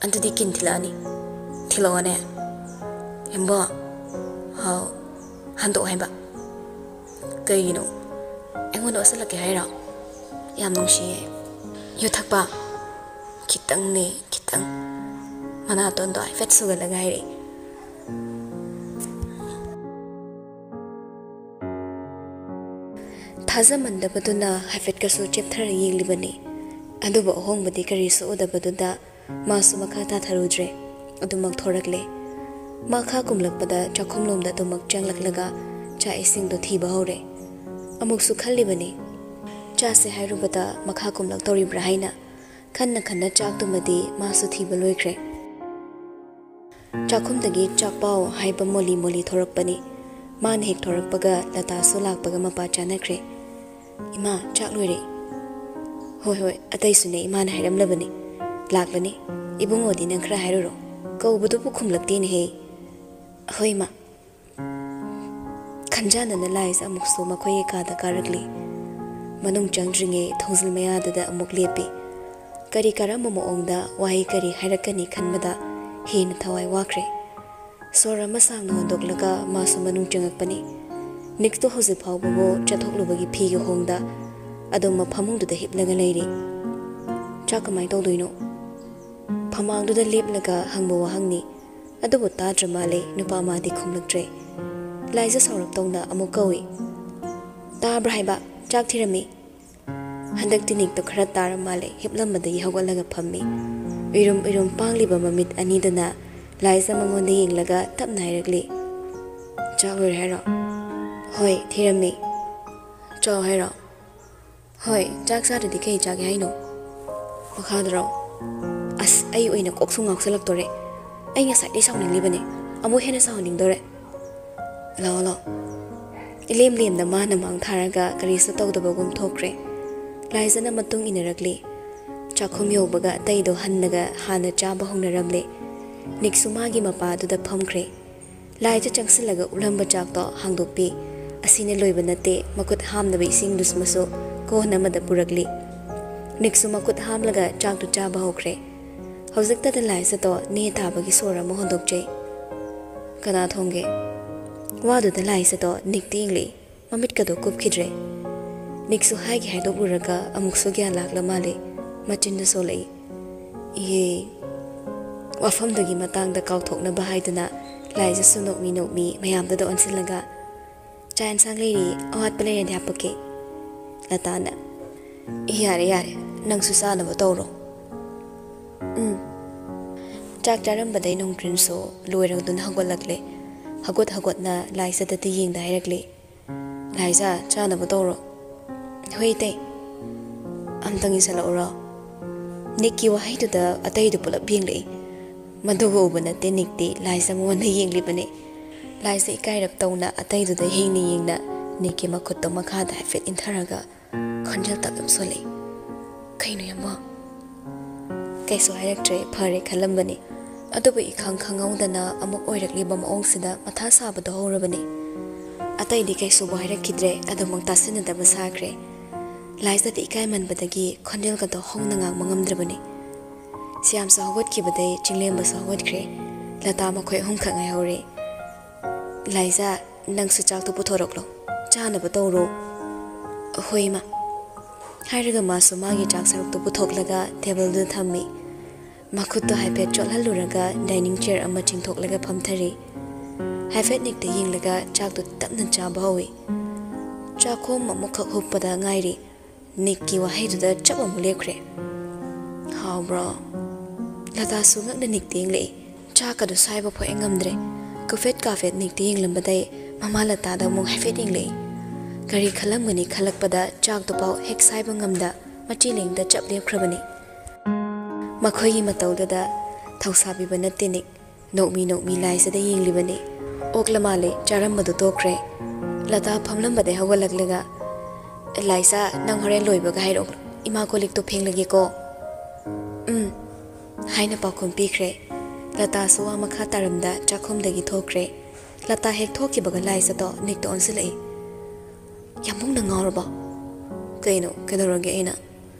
ꯑꯗꯨꯗꯤ ꯀꯤꯟ ꯊꯤꯜꯂꯛꯑꯅꯤ꯫ ꯊꯤꯜꯂꯛꯑꯣꯅꯦ꯫" "ꯍꯦꯝꯕꯣ꯫" "ꯍꯥꯎ꯫" "ꯍꯟꯗꯣꯛ ꯍꯥꯏꯕ꯫" "ꯀꯩꯒꯤꯅꯣ? ꯑꯩꯉꯣꯟꯗ ꯑꯣꯠꯁꯤꯜꯂꯛꯀꯦ ꯍꯥꯏꯔꯣ? ꯌꯥꯝ ꯅꯨꯡꯁꯤꯌꯦ꯫" "ꯌꯨ ꯊꯛꯄ?" "ꯈꯤꯇꯪꯅꯦ, ꯈꯤꯇꯪ꯫" ꯃꯅꯥꯇꯣꯟꯗꯣ ꯍꯥꯏꯐꯦꯠ ꯁꯨꯒꯠꯂꯒ ꯍꯥꯏꯔꯛꯏ꯫ ꯊꯥꯖꯃꯟꯗꯕꯗꯨꯅ ꯍꯥꯏꯐꯦꯠꯀꯁꯨ ꯆꯦꯞꯊꯔ ꯌꯦꯡꯂꯤꯕꯅꯤ꯫ ꯑꯗꯨꯕꯨ ꯑꯍꯣꯡꯕꯗꯤ ꯀꯔꯤꯁꯨ ꯎꯗꯕꯗꯨꯗ ꯃꯥꯁꯨ ꯃꯈꯥ ꯇꯥꯊꯔꯨꯗ꯭ꯔꯦ꯫ ꯑꯗꯨꯃꯛ ꯊꯣꯔꯛꯂꯦ꯫ ꯃꯈꯥ ꯀꯨꯝꯂꯛꯄꯗ ꯆꯥꯛꯈꯨꯝꯂꯣꯝꯗ ꯑꯗꯨꯃꯛ ꯆꯪꯂꯛꯂꯒ ꯆꯥꯛ ꯏꯁꯤꯡꯗꯣ ꯊꯤꯕ ꯍꯧꯔꯦ꯫ ꯑꯃꯨꯛꯁꯨ ꯈꯜꯂꯤꯕꯅꯤ, ꯆꯥꯁꯦ ꯍꯥꯏꯔꯨꯕꯗ ꯃꯈꯥ ꯀꯨꯝꯂꯛꯇꯧꯔꯤꯕ꯭ꯔꯥ ꯍꯥꯏꯅ꯫ ꯈꯟꯅ ꯈꯟꯅ ꯆꯥꯛꯇꯨꯃꯗꯤ ꯃꯥꯁꯨ ꯊꯤꯕ ꯂꯣꯏꯈ꯭ꯔꯦ꯫ ꯆꯥꯛꯈꯨꯝꯗꯒꯤ ꯆꯥꯛꯄꯥꯎ ꯍꯥꯏꯕ ꯃꯣꯂꯤ ꯃꯣꯂꯤ ꯊꯣꯔꯛꯄꯅꯤ꯫ ꯃꯥꯅ ꯍꯦꯛ ꯊꯣꯔꯛꯄꯒ ꯂꯇꯥꯁꯨ ꯂꯥꯛꯄꯒ ꯃꯄꯥ ꯆꯥꯅꯈ꯭ꯔꯦ꯫ "ꯏꯃꯥ, ꯆꯥꯛ ꯂꯣꯏꯔꯦ꯫" "ꯍꯣꯏ, ꯍꯣꯏ, ꯑꯇꯩꯁꯨꯅꯦ, ꯏꯃꯥꯅ ꯍꯥꯏꯔꯝꯂꯕꯅꯤ꯫ ꯂꯥꯛꯂꯅꯤ꯫ ꯏꯕꯨꯡꯉꯣꯗꯤ ꯅꯪ ꯈꯔ ꯍꯥꯏꯔꯨꯔꯣ꯫ ꯀꯧꯕꯗꯨꯕꯨ ꯈꯨꯝꯂꯛꯇꯦꯅꯦꯍꯦ꯫" "ꯍꯣꯏ, ꯏꯃꯥ꯫" ꯈꯟꯖꯥꯟꯅꯅ ꯂꯥꯏꯖ ꯑꯃꯨꯛꯁꯨ ꯃꯈꯣꯏꯒꯤ ꯀꯥꯗ ꯀꯥꯔꯛꯂꯤ꯫ ꯃꯅꯨꯡ ꯆꯪꯗ꯭ꯔꯤꯉꯩ ꯊꯣꯡꯖꯤꯜ ꯃꯌꯥꯗꯨꯗ ꯑꯃꯨꯛ ꯂꯦꯞꯄꯤ꯫ ꯀꯔꯤ ꯀꯔꯝꯕ ꯃꯑꯣꯡꯗ ꯋꯥꯍꯩ ꯀꯔꯤ ꯍꯥꯏꯔꯛꯀꯅꯤ ꯈꯟꯕꯗ ꯍꯦꯟꯅ ꯊꯋꯥꯏ ꯋꯥꯈ꯭ꯔꯦ꯫ ꯁꯣꯔ ꯑꯃ ꯁꯥꯡꯅ ꯍꯣꯟꯗꯣꯛꯂꯒ ꯃꯥꯁꯨ ꯃꯅꯨꯡ ꯆꯪꯉꯛꯄꯅꯤ꯫ ꯅꯤꯛꯇꯣ ꯍꯧꯖꯤꯛ ꯐꯥꯎꯕꯕꯨ ꯆꯠꯊꯣꯛꯂꯨꯕꯒꯤ ꯐꯤꯒ ꯍꯣꯡꯗ ꯑꯗꯨꯝ ꯃꯐꯃꯨꯡꯗꯨꯗ ꯍꯤꯞꯂꯒ ꯂꯩꯔꯤ꯫ ꯆꯥꯛ ꯀꯃꯥꯏ ꯇꯧꯗꯣꯏꯅꯣ? ꯐꯃꯥꯡꯗꯨꯗ ꯂꯦꯞꯂꯒ ꯍꯪꯕ ꯋꯥꯍꯪꯅꯤ꯫ ꯑꯗꯨꯕꯨ ꯇꯥꯗ꯭ꯔ ꯃꯥꯜꯂꯦ, ꯅꯨꯄꯥ ꯃꯥꯗꯤ ꯈꯨꯝꯂꯛꯇ꯭ꯔꯦ꯫ ꯂꯥꯏꯖ ꯁꯥꯎꯔꯞ ꯇꯧꯅ ꯑꯃꯨꯛ ꯀꯧꯏ꯫ "ꯇꯥꯕ꯭ꯔꯥ ꯍꯥꯏꯕ? ꯆꯥꯛ ꯊꯤꯔꯝꯃꯤ꯫" ꯍꯟꯗꯛꯇꯤ ꯅꯤꯛꯇꯣ ꯈꯔ ꯇꯥꯔ ꯃꯥꯜꯂꯦ, ꯍꯤꯞꯂꯝꯕꯗꯒꯤ ꯍꯧꯒꯠꯂꯒ ꯐꯝꯃꯤ꯫ ꯎꯏꯔꯨꯝ ꯎꯏꯔꯨꯝ ꯄꯥꯡꯂꯤꯕ ꯃꯃꯤꯠ ꯑꯅꯤꯗꯨꯅ ꯂꯥꯏꯖ ꯃꯉꯣꯟꯗ ꯌꯦꯡꯂꯒ ꯇꯞꯅ ꯍꯥꯏꯔꯛꯂꯤ, "ꯆꯥꯛ ꯂꯣꯏꯔꯦ ꯍꯥꯏꯔꯣ?" "ꯍꯣꯏ, ꯊꯤꯔꯝꯃꯤ꯫" "ꯆꯥꯎ ꯍꯥꯏꯔꯣ?" "ꯍꯣꯏ, ꯆꯥꯛ ꯆꯥꯗ꯭ꯔꯗꯤ ꯀꯩ ꯆꯥꯒꯦ ꯍꯥꯏꯅꯣ?" "ꯃꯈꯥꯗꯔꯣ?" "ꯑꯁ, ꯑꯩ ꯑꯣꯏꯅ ꯀꯣꯛꯁꯨ ꯉꯥꯎꯁꯜꯂꯛꯇꯣꯔꯦ꯫ ꯑꯩ ꯉꯁꯥꯏꯗꯩ ꯁꯥꯎꯅꯤꯡꯂꯤꯕꯅꯦ, ꯑꯃꯨꯛ ꯍꯦꯟꯅ ꯁꯥꯎꯍꯟꯅꯤꯡꯗꯣꯔꯦ꯫ ꯂꯥꯛꯑꯣ, ꯂꯥꯛꯑꯣ꯫" ꯏꯂꯦꯝ ꯂꯦꯝꯅ ꯃꯥꯅ ꯃꯥꯡ ꯊꯥꯔꯒ ꯀꯔꯤꯁꯨ ꯇꯧꯗꯕꯒꯨꯝ ꯊꯣꯛꯈ꯭ꯔꯦ꯫ ꯂꯥꯏꯖꯅ ꯃꯇꯨꯡ ꯏꯟꯅꯔꯛꯂꯤ꯫ ꯆꯥꯛꯈꯨꯝ ꯌꯧꯕꯒ ꯑꯇꯩꯗꯣ ꯍꯟꯅꯒ ꯍꯥꯟꯅ ꯆꯥꯕ ꯍꯧꯅꯔꯝꯂꯦ꯫ ꯅꯤꯛꯁꯨ ꯃꯥꯒꯤ ꯃꯄꯥꯗꯨꯗ ꯐꯝꯈ꯭ꯔꯦ꯫ ꯂꯥꯏꯖ ꯆꯪꯁꯤꯜꯂꯒ ꯎꯠꯂꯝꯕ ꯆꯥꯛꯇꯣ ꯍꯥꯡꯗꯣꯛꯄꯤ꯫ ꯑꯁꯤꯅ ꯂꯣꯏꯕ ꯅꯠꯇꯦ, ꯃꯈꯨꯠ ꯍꯥꯝꯅꯕ ꯏꯁꯤꯡꯗꯨꯃꯁꯨ ꯀꯣꯟ ꯑꯃꯗ ꯄꯨꯔꯛꯂꯤ꯫ ꯅꯤꯛꯁꯨ ꯃꯈꯨꯠ ꯍꯥꯝꯂꯒ ꯆꯥꯛꯇꯨ ꯆꯥꯕ ꯍꯧꯈ꯭ꯔꯦ꯫ ꯍꯧꯖꯤꯛꯇꯗ ꯂꯥꯏꯖꯗꯣ ꯅꯦ ꯇꯥꯕꯒꯤ ꯁꯣꯔ ꯑꯃ ꯍꯣꯟꯗꯣꯛꯆꯩ꯫ "ꯀꯅꯥ ꯊꯣꯡꯒꯦ?" ꯋꯥꯗꯨꯗ ꯂꯥꯏꯖꯗꯣ ꯅꯤꯛꯇ ꯌꯦꯡꯂꯛꯏ꯫ ꯃꯃꯤꯠꯀꯗꯣ ꯀꯨꯞꯈꯤꯗ꯭ꯔꯦ꯫ ꯅꯤꯛꯁꯨ ꯍꯥꯏꯒꯦ ꯍꯥꯏꯗꯣꯛꯂꯨꯔꯒ ꯑꯃꯨꯛꯁꯨ ꯒ꯭ꯌꯥꯟ ꯂꯥꯛꯂ ꯃꯥꯜꯂꯦ꯫ ꯃꯆꯤꯟꯗ ꯁꯣꯜꯂꯛꯏ꯫ "ꯏꯍꯦ"꯫ ꯋꯥꯐꯝꯗꯨꯒꯤ ꯃꯇꯥꯡꯗ ꯀꯥꯎꯊꯣꯛꯅꯕ ꯍꯥꯏꯗꯨꯅ ꯂꯥꯏꯖꯁꯨ ꯅꯣꯛꯃꯤ ꯅꯣꯛꯃꯤ ꯃꯌꯥꯝꯗꯨꯗ ꯑꯣꯟꯁꯤꯜꯂꯒ, "ꯆꯥꯛ ꯌꯦꯟꯁꯥꯡ ꯂꯩꯔꯤ, ꯑꯋꯥꯠꯄ ꯂꯩꯔꯗꯤ ꯍꯥꯞꯄꯛꯀꯦ"꯫ ꯂꯇꯥꯅ, "ꯏ, ꯌꯥꯔꯦ ꯌꯥꯔꯦ, ꯅꯪꯁꯨ ꯆꯥꯅꯕ ꯇꯧꯔꯣ"꯫ ꯎꯝ꯫ ꯆꯥꯛ ꯆꯥꯔꯝꯕꯗꯩ ꯅꯣꯡꯀ꯭ꯔꯤꯟꯁꯨ ꯂꯣꯏꯔꯗꯨꯅ ꯍꯧꯒꯠꯂꯛꯂꯦ꯫ ꯍꯧꯒꯠ ꯍꯧꯒꯠꯅ ꯂꯥꯏꯖꯗꯗꯤ ꯌꯦꯡꯗ ꯍꯥꯏꯔꯛꯂꯦ꯫ "ꯂꯥꯏꯖꯥ, ꯆꯥꯅꯕ ꯇꯧꯔꯣ"꯫ "ꯍꯣꯏ, ꯏꯇꯩ"꯫ "ꯑꯝꯇꯪ ꯏꯁꯜꯂꯛꯎꯔꯣ"꯫ ꯅꯤꯛꯀꯤ ꯋꯥꯍꯩꯗꯨꯗ ꯑꯇꯩꯗꯨ ꯄꯨꯂꯞ ꯌꯦꯡꯂꯛꯏ꯫ ꯃꯗꯨꯒ ꯎꯕ ꯅꯠꯇꯦ ꯅꯤꯛꯇꯤ, ꯂꯥꯏꯖꯥ ꯃꯉꯣꯟꯗ ꯌꯦꯡꯂꯤꯕꯅꯤ꯫ ꯂꯥꯏꯖꯥ ꯏꯀꯥꯏꯔꯞ ꯇꯧꯅ ꯑꯇꯩꯗꯨꯗ ꯌꯦꯡꯅ ꯌꯦꯡꯅ ꯅꯤꯛꯀꯤ ꯃꯈꯨꯠꯇꯣ ꯃꯈꯥꯗ ꯍꯥꯏꯐꯦꯠ ꯏꯟꯊꯔꯒ ꯈꯣꯟꯖꯦꯜ ꯇꯞꯅ ꯁꯣꯜꯂꯛꯏ꯫ "ꯀꯩꯅꯣ, ꯌꯥꯝꯕꯣ?" ꯀꯩꯁꯨ ꯍꯥꯏꯔꯛꯇ꯭ꯔꯦ, ꯐꯔꯦ ꯈꯜꯂꯝꯕꯅꯤ꯫ ꯑꯗꯨꯕꯨ ꯏꯈꯪ ꯈꯪꯍꯧꯗꯅ ꯑꯃꯨꯛ ꯑꯣꯏꯔꯛꯂꯤꯕ ꯃꯑꯣꯡꯁꯤꯗ ꯃꯊꯥ ꯁꯥꯕꯗꯣ ꯍꯧꯔꯕꯅꯤ꯫ ꯑꯇꯩꯗꯤ ꯀꯩꯁꯨꯕꯨ ꯍꯥꯏꯔꯛꯈꯤꯗ꯭ꯔꯦ, ꯑꯗꯨꯃꯛ ꯇꯥꯁꯤꯟꯅꯗꯕ ꯁꯥꯈ꯭ꯔꯦ꯫ ꯂꯥꯏꯖꯥꯗꯤ ꯏꯀꯥꯏꯃꯟꯕꯗꯒꯤ ꯈꯣꯟꯖꯦꯜꯒꯗꯣ ꯍꯧꯅ ꯉꯥꯡꯕ ꯉꯝꯗ꯭ꯔꯕꯅꯤ꯫ ꯁ꯭ꯌꯥꯝꯁꯨ ꯍꯧꯒꯠꯈꯤꯕꯗꯩ ꯆꯤꯡꯂꯦꯝꯕꯁꯨ ꯍꯧꯒꯠꯈ꯭ꯔꯦ꯫ ꯂꯇꯥ ꯃꯈꯣꯏ ꯑꯍꯨꯝꯈꯛ ꯉꯥꯏꯍꯧꯔꯦ꯫ "ꯂꯥꯏꯖꯥ, ꯅꯪꯁꯨ ꯆꯥꯛꯇꯨ ꯄꯨꯊꯣꯔꯛꯂꯣ, ꯆꯥꯅꯕ ꯇꯧꯔꯣ"꯫ "ꯍꯣꯏ, ꯏꯃꯥ"꯫ ꯍꯥꯏꯔꯒ ꯃꯥꯁꯨ ꯃꯥꯒꯤ ꯆꯥꯛ ꯁꯔꯨꯛꯇꯨ ꯄꯨꯊꯣꯛꯂꯒ ꯇꯦꯕꯜꯗꯨꯗ ꯊꯝꯃꯤ꯫ ꯃꯈꯨꯠꯇꯣ ꯍꯥꯏꯐꯦꯠ ꯆꯣꯠꯍꯜꯂꯨꯔꯒ ꯗꯥꯏꯅꯤꯡ ꯆꯤꯌꯔ ꯑꯃ ꯆꯤꯡꯊꯣꯛꯂꯒ ꯐꯝꯊꯔꯤ꯫ ꯍꯥꯏꯐꯦꯠ ꯅꯤꯛꯇ ꯌꯦꯡꯂꯒ ꯆꯥꯛꯇꯨ ꯇꯞꯅ ꯆꯥꯕ ꯍꯧꯏ꯫ ꯆꯥꯛꯈꯣꯝ ꯑꯃꯨꯛꯈꯛ ꯍꯨꯞꯄꯗ ꯉꯥꯏꯔꯤ꯫ ꯅꯤꯛꯀꯤ ꯋꯥꯍꯩꯗꯨꯗ ꯆꯞ ꯑꯃꯨꯛ ꯂꯦꯞꯈ꯭ꯔꯦ꯫ "ꯍꯥꯎꯕ꯭ꯔꯣ?" ꯂꯇꯥꯁꯨ ꯉꯛꯅ ꯅꯤꯛꯇ ꯌꯦꯡꯂꯛꯏ꯫ ꯆꯥꯛꯀꯗꯨ ꯁꯥꯏꯕ ꯐꯣꯛꯑꯦ ꯉꯝꯗ꯭ꯔꯦ꯫ ꯀꯨꯐꯦꯠ ꯀꯥꯐꯦꯠ ꯅꯤꯛꯇ ꯌꯦꯡꯂꯝꯕꯗꯩ ꯃꯃꯥ ꯂꯇꯥꯗ ꯑꯃꯨꯛ ꯍꯥꯏꯐꯦꯠ ꯌꯦꯡꯂꯛꯏ꯫ ꯀꯔꯤ ꯈꯜꯂꯝꯒꯅꯤ ꯈꯜꯂꯛꯄꯗ ꯆꯥꯛꯇꯨꯐꯥꯎ ꯍꯦꯛ ꯁꯥꯏꯕ ꯉꯝꯗ ꯃꯆꯤ ꯂꯦꯡꯗ ꯆꯞ ꯂꯦꯞꯈ꯭ꯔꯕꯅꯤ꯫ ꯃꯈꯣꯏꯒꯤ ꯃꯇꯧꯗꯨꯗ ꯊꯧꯁꯥꯕꯤꯕ ꯅꯠꯇꯦ ꯅꯤꯛ꯫ ꯅꯣꯛꯃꯤ ꯅꯣꯛꯃꯤ ꯂꯥꯏꯖꯥꯗ ꯌꯦꯡꯂꯤꯕꯅꯤ꯫ ꯑꯣꯛꯂ ꯃꯥꯜꯂꯦ, ꯆꯥꯔꯝꯕꯗꯨ ꯇꯣꯛꯈ꯭ꯔꯦ꯫ ꯂꯇꯥ ꯐꯝꯂꯝꯕꯗꯩ ꯍꯧꯒꯠꯂꯛꯂꯒ, "ꯂꯥꯏꯖꯥ, ꯅꯪ ꯍꯣꯔꯦꯟ ꯂꯣꯏꯕꯒ ꯍꯥꯏꯔꯛꯑꯣ, ꯏꯃꯥ ꯀꯣꯜ ꯂꯤꯛꯇꯣ ꯐꯦꯡꯂꯒꯦꯀꯣ"꯫ "ꯎꯝ" ꯍꯥꯏꯅ ꯄꯥꯎꯈꯨꯝ ꯄꯤꯈ꯭ꯔꯦ꯫ ꯂꯇꯥꯁꯨ ꯋꯥ ꯃꯈꯥ ꯇꯥꯔꯝꯗ ꯆꯥꯛꯈꯨꯝꯗꯒꯤ ꯊꯣꯛꯈ꯭ꯔꯦ꯫ ꯂꯇꯥ ꯍꯦꯛ ꯊꯣꯛꯈꯤꯕꯒ ꯂꯥꯏꯖꯗꯣ ꯅꯤꯛꯇ ꯑꯣꯟꯁꯤꯜꯂꯛꯏ꯫ "ꯌꯥꯝꯕꯨꯡ, ꯅꯪ ꯉꯥꯎꯔꯕꯣ?" "ꯀꯩꯅꯣ, ꯀꯩꯗꯧꯔꯒꯦ ꯑꯩꯅ?"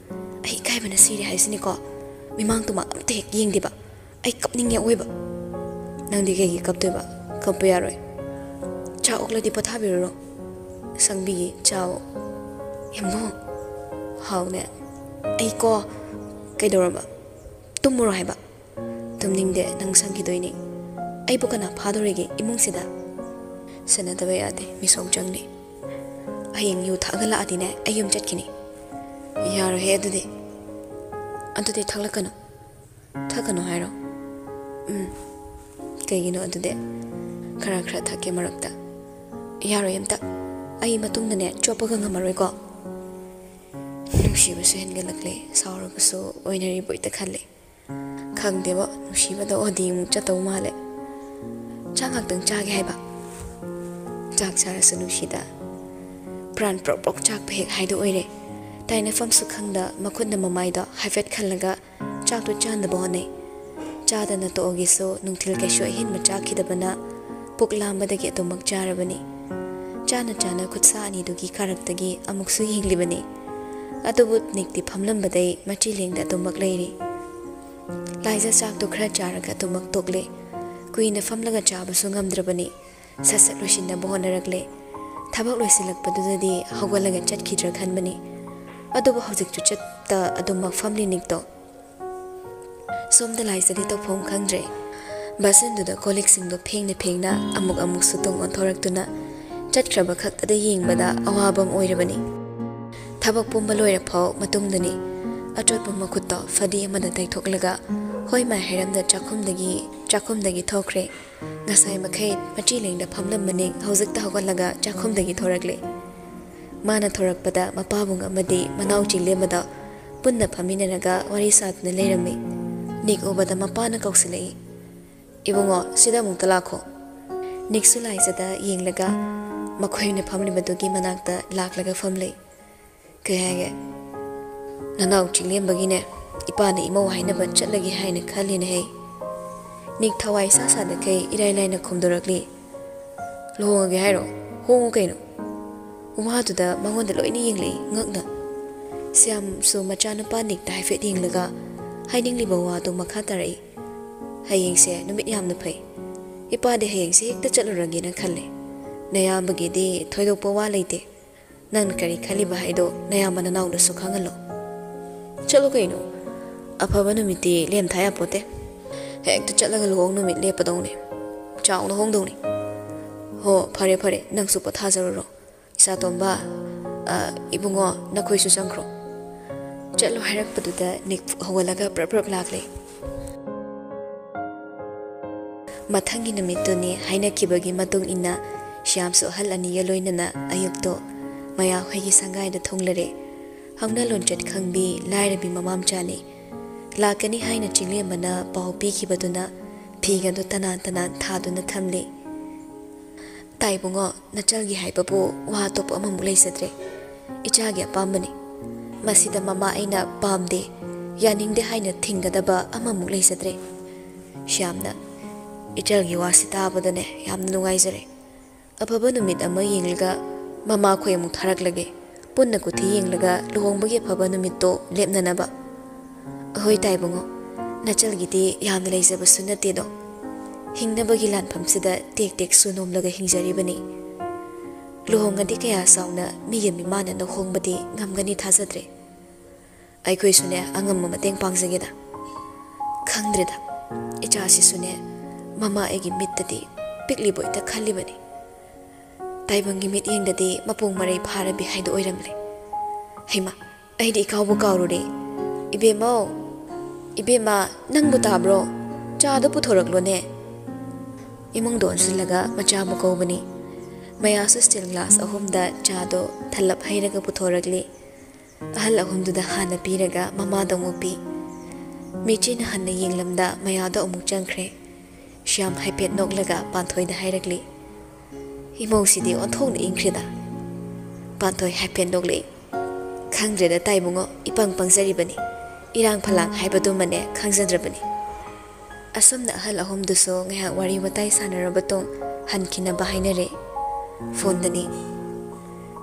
"ꯑꯩ ꯏꯀꯥꯏꯕꯅ ꯁꯤꯔꯦ ꯍꯥꯏꯁꯤꯅꯤꯀꯣ, ꯃꯤꯃꯥꯡ ꯇꯨꯃꯥꯡ ꯑꯝꯇ ꯍꯦꯛ ꯌꯦꯡꯗꯦꯕ꯫ ꯑꯩ ꯀꯞꯅꯤꯡꯉꯦ ꯑꯑꯣꯏꯕ꯫" "ꯅꯪꯗꯤ ꯀꯩꯒꯤ ꯀꯞꯇꯣꯏꯕ? ꯀꯞꯄ ꯌꯥꯔꯣꯏ꯫ ꯆꯥ ꯑꯣꯛꯂꯗꯤ ꯄꯣꯊꯥꯕꯤꯔꯨꯔꯣ꯫ ꯁꯪꯕꯤꯒꯦ, ꯆꯥꯑꯣ꯫" "ꯌꯥꯝꯕꯨꯡ꯫" "ꯍꯥꯎꯅꯦ?" "ꯑꯩꯀꯣ꯫" "ꯀꯩꯗꯧꯔꯕ? ꯇꯨꯝꯃꯨꯔꯣ ꯍꯥꯏꯕ꯫" "ꯇꯨꯝꯅꯤꯡꯗꯦ, ꯅꯪ ꯁꯪꯈꯤꯗꯣꯏꯅꯤ꯫" "ꯑꯩꯕꯨ ꯀꯅꯥ ꯐꯥꯗꯣꯔꯤꯒꯦ ꯏꯃꯨꯡꯁꯤꯗ?" "ꯁꯦꯟꯅꯗꯕ ꯌꯥꯗꯦ, ꯃꯤꯁꯣꯛ ꯆꯪꯅꯤ꯫ ꯍꯌꯦꯡ ꯌꯨ ꯊꯛꯑꯒ ꯂꯥꯛꯑꯗꯤꯅꯦ, ꯑꯩ ꯌꯨꯝ ꯆꯠꯈꯤꯅꯤ꯫" "ꯌꯥꯔꯣꯏꯍꯦ ꯑꯗꯨꯗꯤ꯫" "ꯑꯗꯨꯗꯤ ꯊꯛꯂꯛꯀꯅꯨ, ꯊꯛꯀꯅꯨ ꯍꯥꯏꯔꯣ?" "ꯎꯝ꯫" "ꯀꯩꯒꯤꯅꯣ ꯑꯗꯨꯗꯤ?" "ꯈꯔ ꯈꯔ ꯊꯛꯀꯦ ꯃꯔꯛꯇ꯫" "ꯌꯥꯔꯣꯏ ꯑꯝꯇ, ꯑꯩ ꯃꯇꯨꯡꯗꯅꯦ ꯆꯣꯞꯄꯒ ꯉꯝꯃꯔꯣꯏꯀꯣ꯫" ꯅꯨꯡꯁꯤꯕꯁꯨ ꯍꯦꯟꯒꯠꯂꯛꯂꯦ, ꯁꯥꯎꯔꯕꯁꯨ ꯑꯣꯏꯅꯔꯤꯕꯣꯏꯇ ꯈꯜꯂꯦ꯫ ꯈꯪꯗꯦꯕꯣ, ꯅꯨꯡꯁꯤꯕꯗ ꯑꯣꯗꯤ ꯑꯃꯨꯛ ꯆꯠꯇꯧ ꯃꯥꯜꯂꯦ꯫ "ꯆꯥꯛ ꯉꯥꯛꯇꯪ ꯆꯥꯒꯦ ꯍꯥꯏꯕ?" ꯆꯥꯛ ꯆꯥꯔꯁꯨ ꯅꯨꯡꯁꯤꯗ꯫ ꯄ꯭ꯔꯥꯟ ꯄ꯭ꯔꯣꯛ ꯄ꯭ꯔꯣꯛ ꯆꯥꯛꯄ ꯍꯦꯛ ꯍꯥꯏꯗꯣ ꯑꯣꯏꯔꯦ꯫ ꯇꯥꯏꯅꯐꯝꯁꯨ ꯈꯪꯗ ꯃꯈꯨꯠꯅ ꯃꯃꯥꯏꯗꯣ ꯍꯥꯏꯐꯦꯠ ꯈꯜꯂꯒ ꯆꯥꯛꯇꯨ ꯆꯥꯅꯕ ꯍꯣꯠꯅꯩ꯫ ꯆꯥꯗꯅ ꯇꯣꯛꯑꯒꯦꯁꯨ ꯅꯨꯡꯊꯤꯜ ꯀꯩꯁꯨ ꯑꯍꯦꯟꯕ ꯆꯥꯈꯤꯗꯕꯅ ꯄꯨꯛ ꯂꯥꯝꯕꯗꯒꯤ ꯑꯗꯨꯃꯛ ꯆꯥꯔꯕꯅꯤ꯫ ꯆꯥꯅ ꯆꯥꯅ ꯈꯨꯠꯁꯥ ꯑꯅꯤꯗꯨꯒꯤ ꯀꯥꯔꯛꯇꯒꯤ ꯑꯃꯨꯛꯁꯨ ꯌꯦꯡꯂꯤꯕꯅꯤ꯫ ꯑꯗꯨꯕꯨ ꯅꯤꯛꯇꯤ ꯐꯝꯂꯝꯕꯗꯩ ꯃꯆꯤ ꯂꯦꯡꯗ ꯑꯗꯨꯃꯛ ꯂꯩꯔꯤ꯫ ꯂꯥꯏꯖ ꯆꯥꯛꯇꯨ ꯈꯔ ꯆꯥꯔꯒ ꯑꯗꯨꯃꯛ ꯇꯣꯛꯂꯦ꯫ ꯀꯨꯏꯅ ꯐꯝꯂꯒ ꯆꯥꯕꯁꯨ ꯉꯝꯗ꯭ꯔꯕꯅꯤ꯫ ꯁꯠ ꯁꯠ ꯂꯣꯏꯁꯤꯟꯅꯕ ꯍꯣꯠꯅꯔꯛꯂꯦ꯫ ꯊꯕꯛ ꯂꯣꯏꯁꯤꯜꯂꯛꯄꯗꯨꯗꯗꯤ ꯍꯧꯒꯠꯂꯒ ꯆꯠꯈꯤꯗ꯭ꯔꯥ ꯈꯟꯕꯅꯤ꯫ ꯑꯗꯨꯕꯨ ꯍꯧꯖꯤꯛꯁꯨ ꯆꯠꯇ ꯑꯗꯨꯃꯛ ꯐꯝꯂꯤ ꯅꯤꯛꯇꯣ꯫ ꯁꯣꯝꯗ ꯂꯥꯏꯖꯗꯤ ꯇꯧꯐꯝ ꯈꯪꯗ꯭ꯔꯦ꯫ ꯕꯥꯁꯤꯟꯗꯨꯗ ꯀꯣꯜ ꯂꯤꯛꯁꯤꯡꯗꯣ ꯐꯦꯡꯅ ꯐꯦꯡꯅ ꯑꯃꯨꯛ ꯑꯃꯨꯛꯁꯨ ꯇꯨꯡ ꯑꯣꯟꯊꯣꯔꯛꯇꯨꯅ ꯆꯠꯈ꯭ꯔꯕ ꯈꯛꯇꯗ ꯌꯦꯡꯕꯗ ꯑꯋꯥꯕ ꯑꯃ ꯑꯣꯏꯔꯕꯅꯤ꯫ ꯊꯕꯛ ꯄꯨꯝꯕ ꯂꯣꯏꯔꯐꯥꯎ ꯃꯇꯨꯡꯗꯅꯤ꯫ ꯑꯆꯣꯠꯄ ꯃꯈꯨꯠꯇꯣ ꯐꯗꯤ ꯑꯃꯗ ꯇꯩꯊꯣꯛꯂꯒ ꯍꯣꯏ ꯃꯥꯏ ꯍꯥꯏꯔꯝꯗ ꯆꯥꯛꯈꯨꯝꯗꯒꯤ, ꯆꯥꯛꯈꯨꯝꯗꯒꯤ ꯊꯣꯛꯈ꯭ꯔꯦ꯫ ꯉꯁꯥꯏ ꯃꯈꯩ ꯃꯆꯤ ꯂꯦꯡꯗ ꯐꯝꯂꯝꯕꯅꯤ, ꯍꯧꯖꯤꯛꯇ ꯍꯧꯒꯠꯂꯒ ꯆꯥꯛꯈꯨꯝꯗꯒꯤ ꯊꯣꯔꯛꯂꯦ꯫ ꯃꯥꯅ ꯊꯣꯔꯛꯄꯗ ꯃꯄꯥꯕꯨꯡ ꯑꯃꯗꯤ ꯃꯅꯥꯎ ꯆꯤꯡꯂꯦꯝꯕꯗ ꯄꯨꯟꯅ ꯐꯝꯃꯤꯟꯅꯔꯒ ꯋꯥꯔꯤ ꯁꯥꯗꯨꯅ ꯂꯩꯔꯝꯃꯤ꯫ ꯅꯤꯛ ꯎꯕꯗ ꯃꯄꯥꯅ ꯀꯧꯁꯤꯜꯂꯛꯏ, "ꯏꯕꯨꯡꯉꯣ, ꯁꯤꯗ ꯑꯃꯨꯛꯇ ꯂꯥꯛꯈꯣ꯫" ꯅꯤꯛꯁꯨ ꯂꯥꯏꯖꯗ ꯌꯦꯡꯂꯒ ꯃꯈꯣꯏꯅ ꯐꯝꯂꯤꯕꯗꯨꯒꯤ ꯃꯅꯥꯛꯇ ꯂꯥꯛꯂꯒ ꯐꯝꯂꯦ꯫ "ꯀꯩ ꯍꯥꯏꯒꯦ?" "ꯅꯅꯥꯎ ꯆꯤꯡꯂꯦꯝꯕꯒꯤꯅꯦ, ꯏꯄꯥꯅ ꯏꯃꯧ ꯍꯥꯏꯅꯕ ꯆꯠꯂꯒꯦ ꯍꯥꯏꯅ ꯈꯜꯂꯤꯅꯦ ꯍꯦ꯫" ꯅꯤꯛ ꯊꯋꯥꯏ ꯏꯁꯥ ꯁꯥꯗꯈꯩ ꯏꯔꯥꯏ ꯂꯥꯏꯅ ꯈꯨꯝꯗꯣꯔꯛꯂꯤ꯫ "ꯂꯨꯍꯣꯡꯉꯒꯦ ꯍꯥꯏꯔꯣ? ꯍꯣꯡꯉꯨ ꯀꯩꯅꯣ?" ꯋꯥꯗꯨꯗ ꯃꯉꯣꯟꯗ ꯂꯣꯏꯅ ꯌꯦꯡꯂꯛꯏ ꯉꯛꯅ꯫ ꯁ꯭ꯌꯥꯝꯁꯨ ꯃꯆꯥꯅꯨꯄꯥ ꯅꯤꯛꯇ ꯍꯥꯏꯐꯦꯠ ꯌꯦꯡꯂꯒ ꯍꯥꯏꯅꯤꯡꯂꯤꯕ ꯋꯥꯗꯨ ꯃꯈꯥ ꯇꯥꯔꯛꯏ꯫ "ꯍꯌꯦꯡꯁꯦ ꯅꯨꯃꯤꯠ ꯌꯥꯝꯅ ꯐꯩ꯫ ꯏꯄꯥꯗꯤ ꯍꯌꯦꯡꯁꯦ ꯍꯦꯛꯇ ꯆꯠꯂꯨꯔꯒꯦꯅ ꯈꯜꯂꯦ꯫ ꯅꯌꯥꯝꯕꯒꯤꯗꯤ ꯊꯣꯏꯗꯣꯛꯄ ꯋꯥ ꯂꯩꯇꯦ꯫ ꯅꯪꯅ ꯀꯔꯤ ꯈꯜꯂꯤꯕ ꯍꯥꯏꯗꯣ ꯅꯌꯥꯝꯕ ꯅꯅꯥꯎꯗꯁꯨ ꯈꯪꯍꯜꯂꯣ꯫" "ꯆꯠꯂꯣ ꯀꯩꯅꯣ, ꯑꯐꯕ ꯅꯨꯃꯤꯠꯇꯤ ꯂꯦꯝꯊꯥ ꯌꯥꯄꯣꯠꯇꯦ꯫ ꯍꯦꯛꯇ ꯆꯠꯂꯒ ꯂꯨꯍꯣꯡ ꯅꯨꯃꯤꯠ ꯂꯦꯞꯄꯗꯧꯅꯤ, ꯆꯥꯎꯅ ꯍꯣꯡꯗꯧꯅꯤ꯫" "ꯍꯣ, ꯐꯔꯦ ꯐꯔꯦ, ꯅꯪꯁꯨ ꯄꯣꯊꯥꯖꯔꯨꯔꯣ꯫ ꯏꯆꯥꯇꯣꯝꯕ, ꯑ, ꯏꯕꯨꯡꯉꯣ, ꯅꯈꯣꯏꯁꯨ ꯆꯪꯈ꯭ꯔꯣ꯫" ꯆꯠꯂꯣ ꯍꯥꯏꯔꯛꯄꯗꯨꯗ ꯅꯤꯛ ꯍꯧꯒꯠꯂꯒ ꯄ꯭ꯔꯞ ꯄ꯭ꯔꯞ ꯂꯥꯛꯂꯦ꯫ ꯃꯊꯪꯒꯤ ꯅꯨꯃꯤꯠꯇꯨꯅꯤ ꯍꯥꯏꯅꯈꯤꯕꯒꯤ ꯃꯇꯨꯡ ꯏꯟꯅ ꯁ꯭ꯌꯥꯝꯁꯨ ꯑꯍꯜ ꯑꯅꯤꯒ ꯂꯣꯏꯅꯅ ꯑꯌꯨꯛꯇꯣ ꯃꯌꯥꯍꯣꯏꯒꯤ ꯁꯪꯒꯥꯏꯗ ꯊꯨꯡꯂꯔꯦ꯫ ꯍꯧꯅ ꯂꯣꯟꯆꯠ ꯈꯪꯕꯤ ꯂꯥꯏꯔꯕꯤ ꯃꯃꯥ ꯃꯆꯥꯅꯤ꯫ ꯂꯥꯛꯀꯅꯤ ꯍꯥꯏꯅ ꯆꯤꯡꯂꯦꯝꯕꯅ ꯄꯥꯎ ꯄꯤꯈꯤꯕꯗꯨꯅ ꯐꯤꯒꯗꯣ ꯇꯅꯥꯟ ꯇꯅꯥꯟ ꯊꯥꯗꯨꯅ ꯊꯝꯂꯤ꯫ "ꯇꯥꯏꯕꯨꯡꯉꯣ, ꯅꯆꯜꯒꯤ ꯍꯥꯏꯕꯕꯨ ꯋꯥ ꯑꯇꯣꯞꯄ ꯑꯃꯃꯨꯛ ꯂꯩꯖꯗ꯭ꯔꯦ꯫ ꯏꯆꯥꯒꯤ ꯑꯄꯥꯝꯕꯅꯤ꯫ ꯃꯁꯤꯗ ꯃꯃꯥ ꯑꯩꯅ ꯄꯥꯝꯗꯦ, ꯌꯥꯅꯤꯡꯗꯦ ꯍꯥꯏꯅ ꯊꯤꯡꯒꯗꯕ ꯑꯃꯃꯨꯛ ꯂꯩꯖꯗ꯭ꯔꯦ꯫" ꯁ꯭ꯌꯥꯝꯅ, "ꯏꯆꯜꯒꯤ ꯋꯥꯁꯤ ꯇꯥꯕꯗꯅꯦ ꯌꯥꯝꯅ ꯅꯨꯡꯉꯥꯏꯖꯔꯦ꯫ ꯑꯐꯕ ꯅꯨꯃꯤꯠ ꯑꯃ ꯌꯦꯡꯂꯒ ꯃꯃꯥ ꯈꯣꯏ ꯑꯃꯨꯛ ꯊꯥꯔꯛꯂꯒꯦ꯫ ꯄꯨꯟꯅ ꯀꯨꯊꯤ ꯌꯦꯡꯂꯒ ꯂꯨꯍꯣꯡꯕꯒꯤ ꯑꯐꯕ ꯅꯨꯃꯤꯠꯇꯣ ꯂꯦꯞꯅꯅꯕ꯫" "ꯑꯍꯣꯏ ꯇꯥꯏꯕꯨꯡꯉꯣ, ꯅꯆꯜꯒꯤꯗꯤ ꯌꯥꯝꯅ ꯂꯩꯖꯕꯁꯨ ꯅꯠꯇꯦꯗꯣ꯫ ꯍꯤꯡꯅꯕꯒꯤ ꯂꯥꯟꯐꯝꯁꯤꯗ ꯇꯦꯛ ꯇꯦꯛꯁꯨ ꯅꯣꯝꯂꯒ ꯍꯤꯡꯖꯔꯤꯕꯅꯤ꯫ ꯂꯨꯍꯣꯡꯉꯗꯤ ꯀꯌꯥ ꯆꯥꯎꯅ ꯃꯤꯒꯤ ꯃꯤꯃꯥꯟꯅꯅ ꯍꯣꯡꯕꯗꯤ ꯉꯝꯒꯅꯤ ꯊꯥꯖꯗ꯭ꯔꯦ꯫ ꯑꯩꯈꯣꯏꯁꯨꯅꯦ ꯑꯉꯝꯕ ꯃꯇꯦꯡ ꯄꯥꯡꯖꯒꯦꯗ꯫" ꯈꯪꯗ꯭ꯔꯦꯗ, ꯏꯆꯥꯁꯤꯁꯨꯅꯦ ꯃꯃꯥ ꯑꯩꯒꯤ ꯃꯤꯠꯇꯗꯤ ꯄꯤꯛꯂꯤꯕꯣꯏꯇ ꯈꯜꯂꯤꯕꯅꯤ꯫ ꯇꯥꯏꯕꯪꯒꯤ ꯃꯤꯠꯌꯦꯡꯗꯗꯤ ꯃꯄꯨꯡ ꯃꯔꯩ ꯐꯥꯔꯕꯤ ꯍꯥꯏꯗꯣ ꯑꯣꯏꯔꯝꯂꯦ꯫ ꯍꯩꯃꯥ, ꯑꯩꯗꯤ ꯏꯀꯥꯎꯕꯨ ꯀꯥꯎꯔꯨꯔꯦ꯫ "ꯏꯕꯦꯝꯃꯧ, ꯏꯕꯦꯝꯃ, ꯅꯪꯕꯨ ꯇꯥꯕ꯭ꯔꯣ? ꯆꯥꯗꯣ ꯄꯨꯊꯣꯔꯛꯂꯣꯅꯦ꯫" ꯏꯃꯨꯡꯗ ꯑꯣꯟꯁꯤꯜꯂꯒ ꯃꯆꯥꯕꯨ ꯀꯧꯕꯅꯤ꯫ ꯃꯌꯥꯁꯨ ꯁ꯭ꯇꯤꯜ ꯒ꯭ꯂꯥꯁ ꯑꯍꯨꯝꯗ ꯆꯥꯗꯣ ꯊꯜꯂꯞ ꯍꯩꯔꯒ ꯄꯨꯊꯣꯔꯛꯂꯤ꯫ ꯑꯍꯜ ꯑꯍꯨꯝꯗꯨꯗ ꯍꯥꯟꯅ ꯄꯤꯔꯒ ꯃꯃꯥꯗ ꯑꯃꯨꯛ ꯄꯤ꯫ ꯃꯤꯆꯤꯅ ꯍꯟꯅ ꯌꯦꯡꯂꯝꯗ ꯃꯌꯥꯗꯣ ꯑꯃꯨꯛ ꯆꯪꯈ꯭ꯔꯦ꯫ ꯁ꯭ꯌꯥꯝ ꯍꯥꯏꯐꯦꯠ ꯅꯣꯛꯂꯒ ꯄꯥꯟꯊꯣꯏꯗ ꯍꯥꯏꯔꯛꯂꯤ, "ꯏꯃꯧꯁꯤꯗꯤ ꯑꯣꯟꯊꯣꯛꯅ ꯏꯪꯈ꯭ꯔꯦꯗ꯫" ꯄꯥꯟꯊꯣꯏ ꯍꯥꯏꯐꯦꯠ ꯅꯣꯛꯂꯛꯏ꯫ "ꯈꯪꯗ꯭ꯔꯦꯗ ꯇꯥꯏꯕꯨꯡꯉꯣ, ꯏꯄꯪ ꯄꯪꯖꯔꯤꯕꯅꯤ꯫ ꯏꯔꯥꯡ ꯐꯂꯥꯡ ꯍꯥꯏꯕꯗꯨꯃꯅꯦ ꯈꯪꯖꯗ꯭ꯔꯕꯅꯤ꯫" ꯑꯁꯨꯝꯅ ꯑꯍꯜ ꯑꯍꯨꯝꯗꯨꯁꯨ ꯉꯥꯏꯍꯥꯛ ꯋꯥꯔꯤ ꯋꯥꯇꯥꯏ ꯁꯥꯟꯅꯔꯕ ꯃꯇꯨꯡ ꯍꯟꯈꯤꯅꯕ ꯍꯥꯏꯅꯔꯦ꯫ ꯐꯣꯟꯗꯅꯤ꯫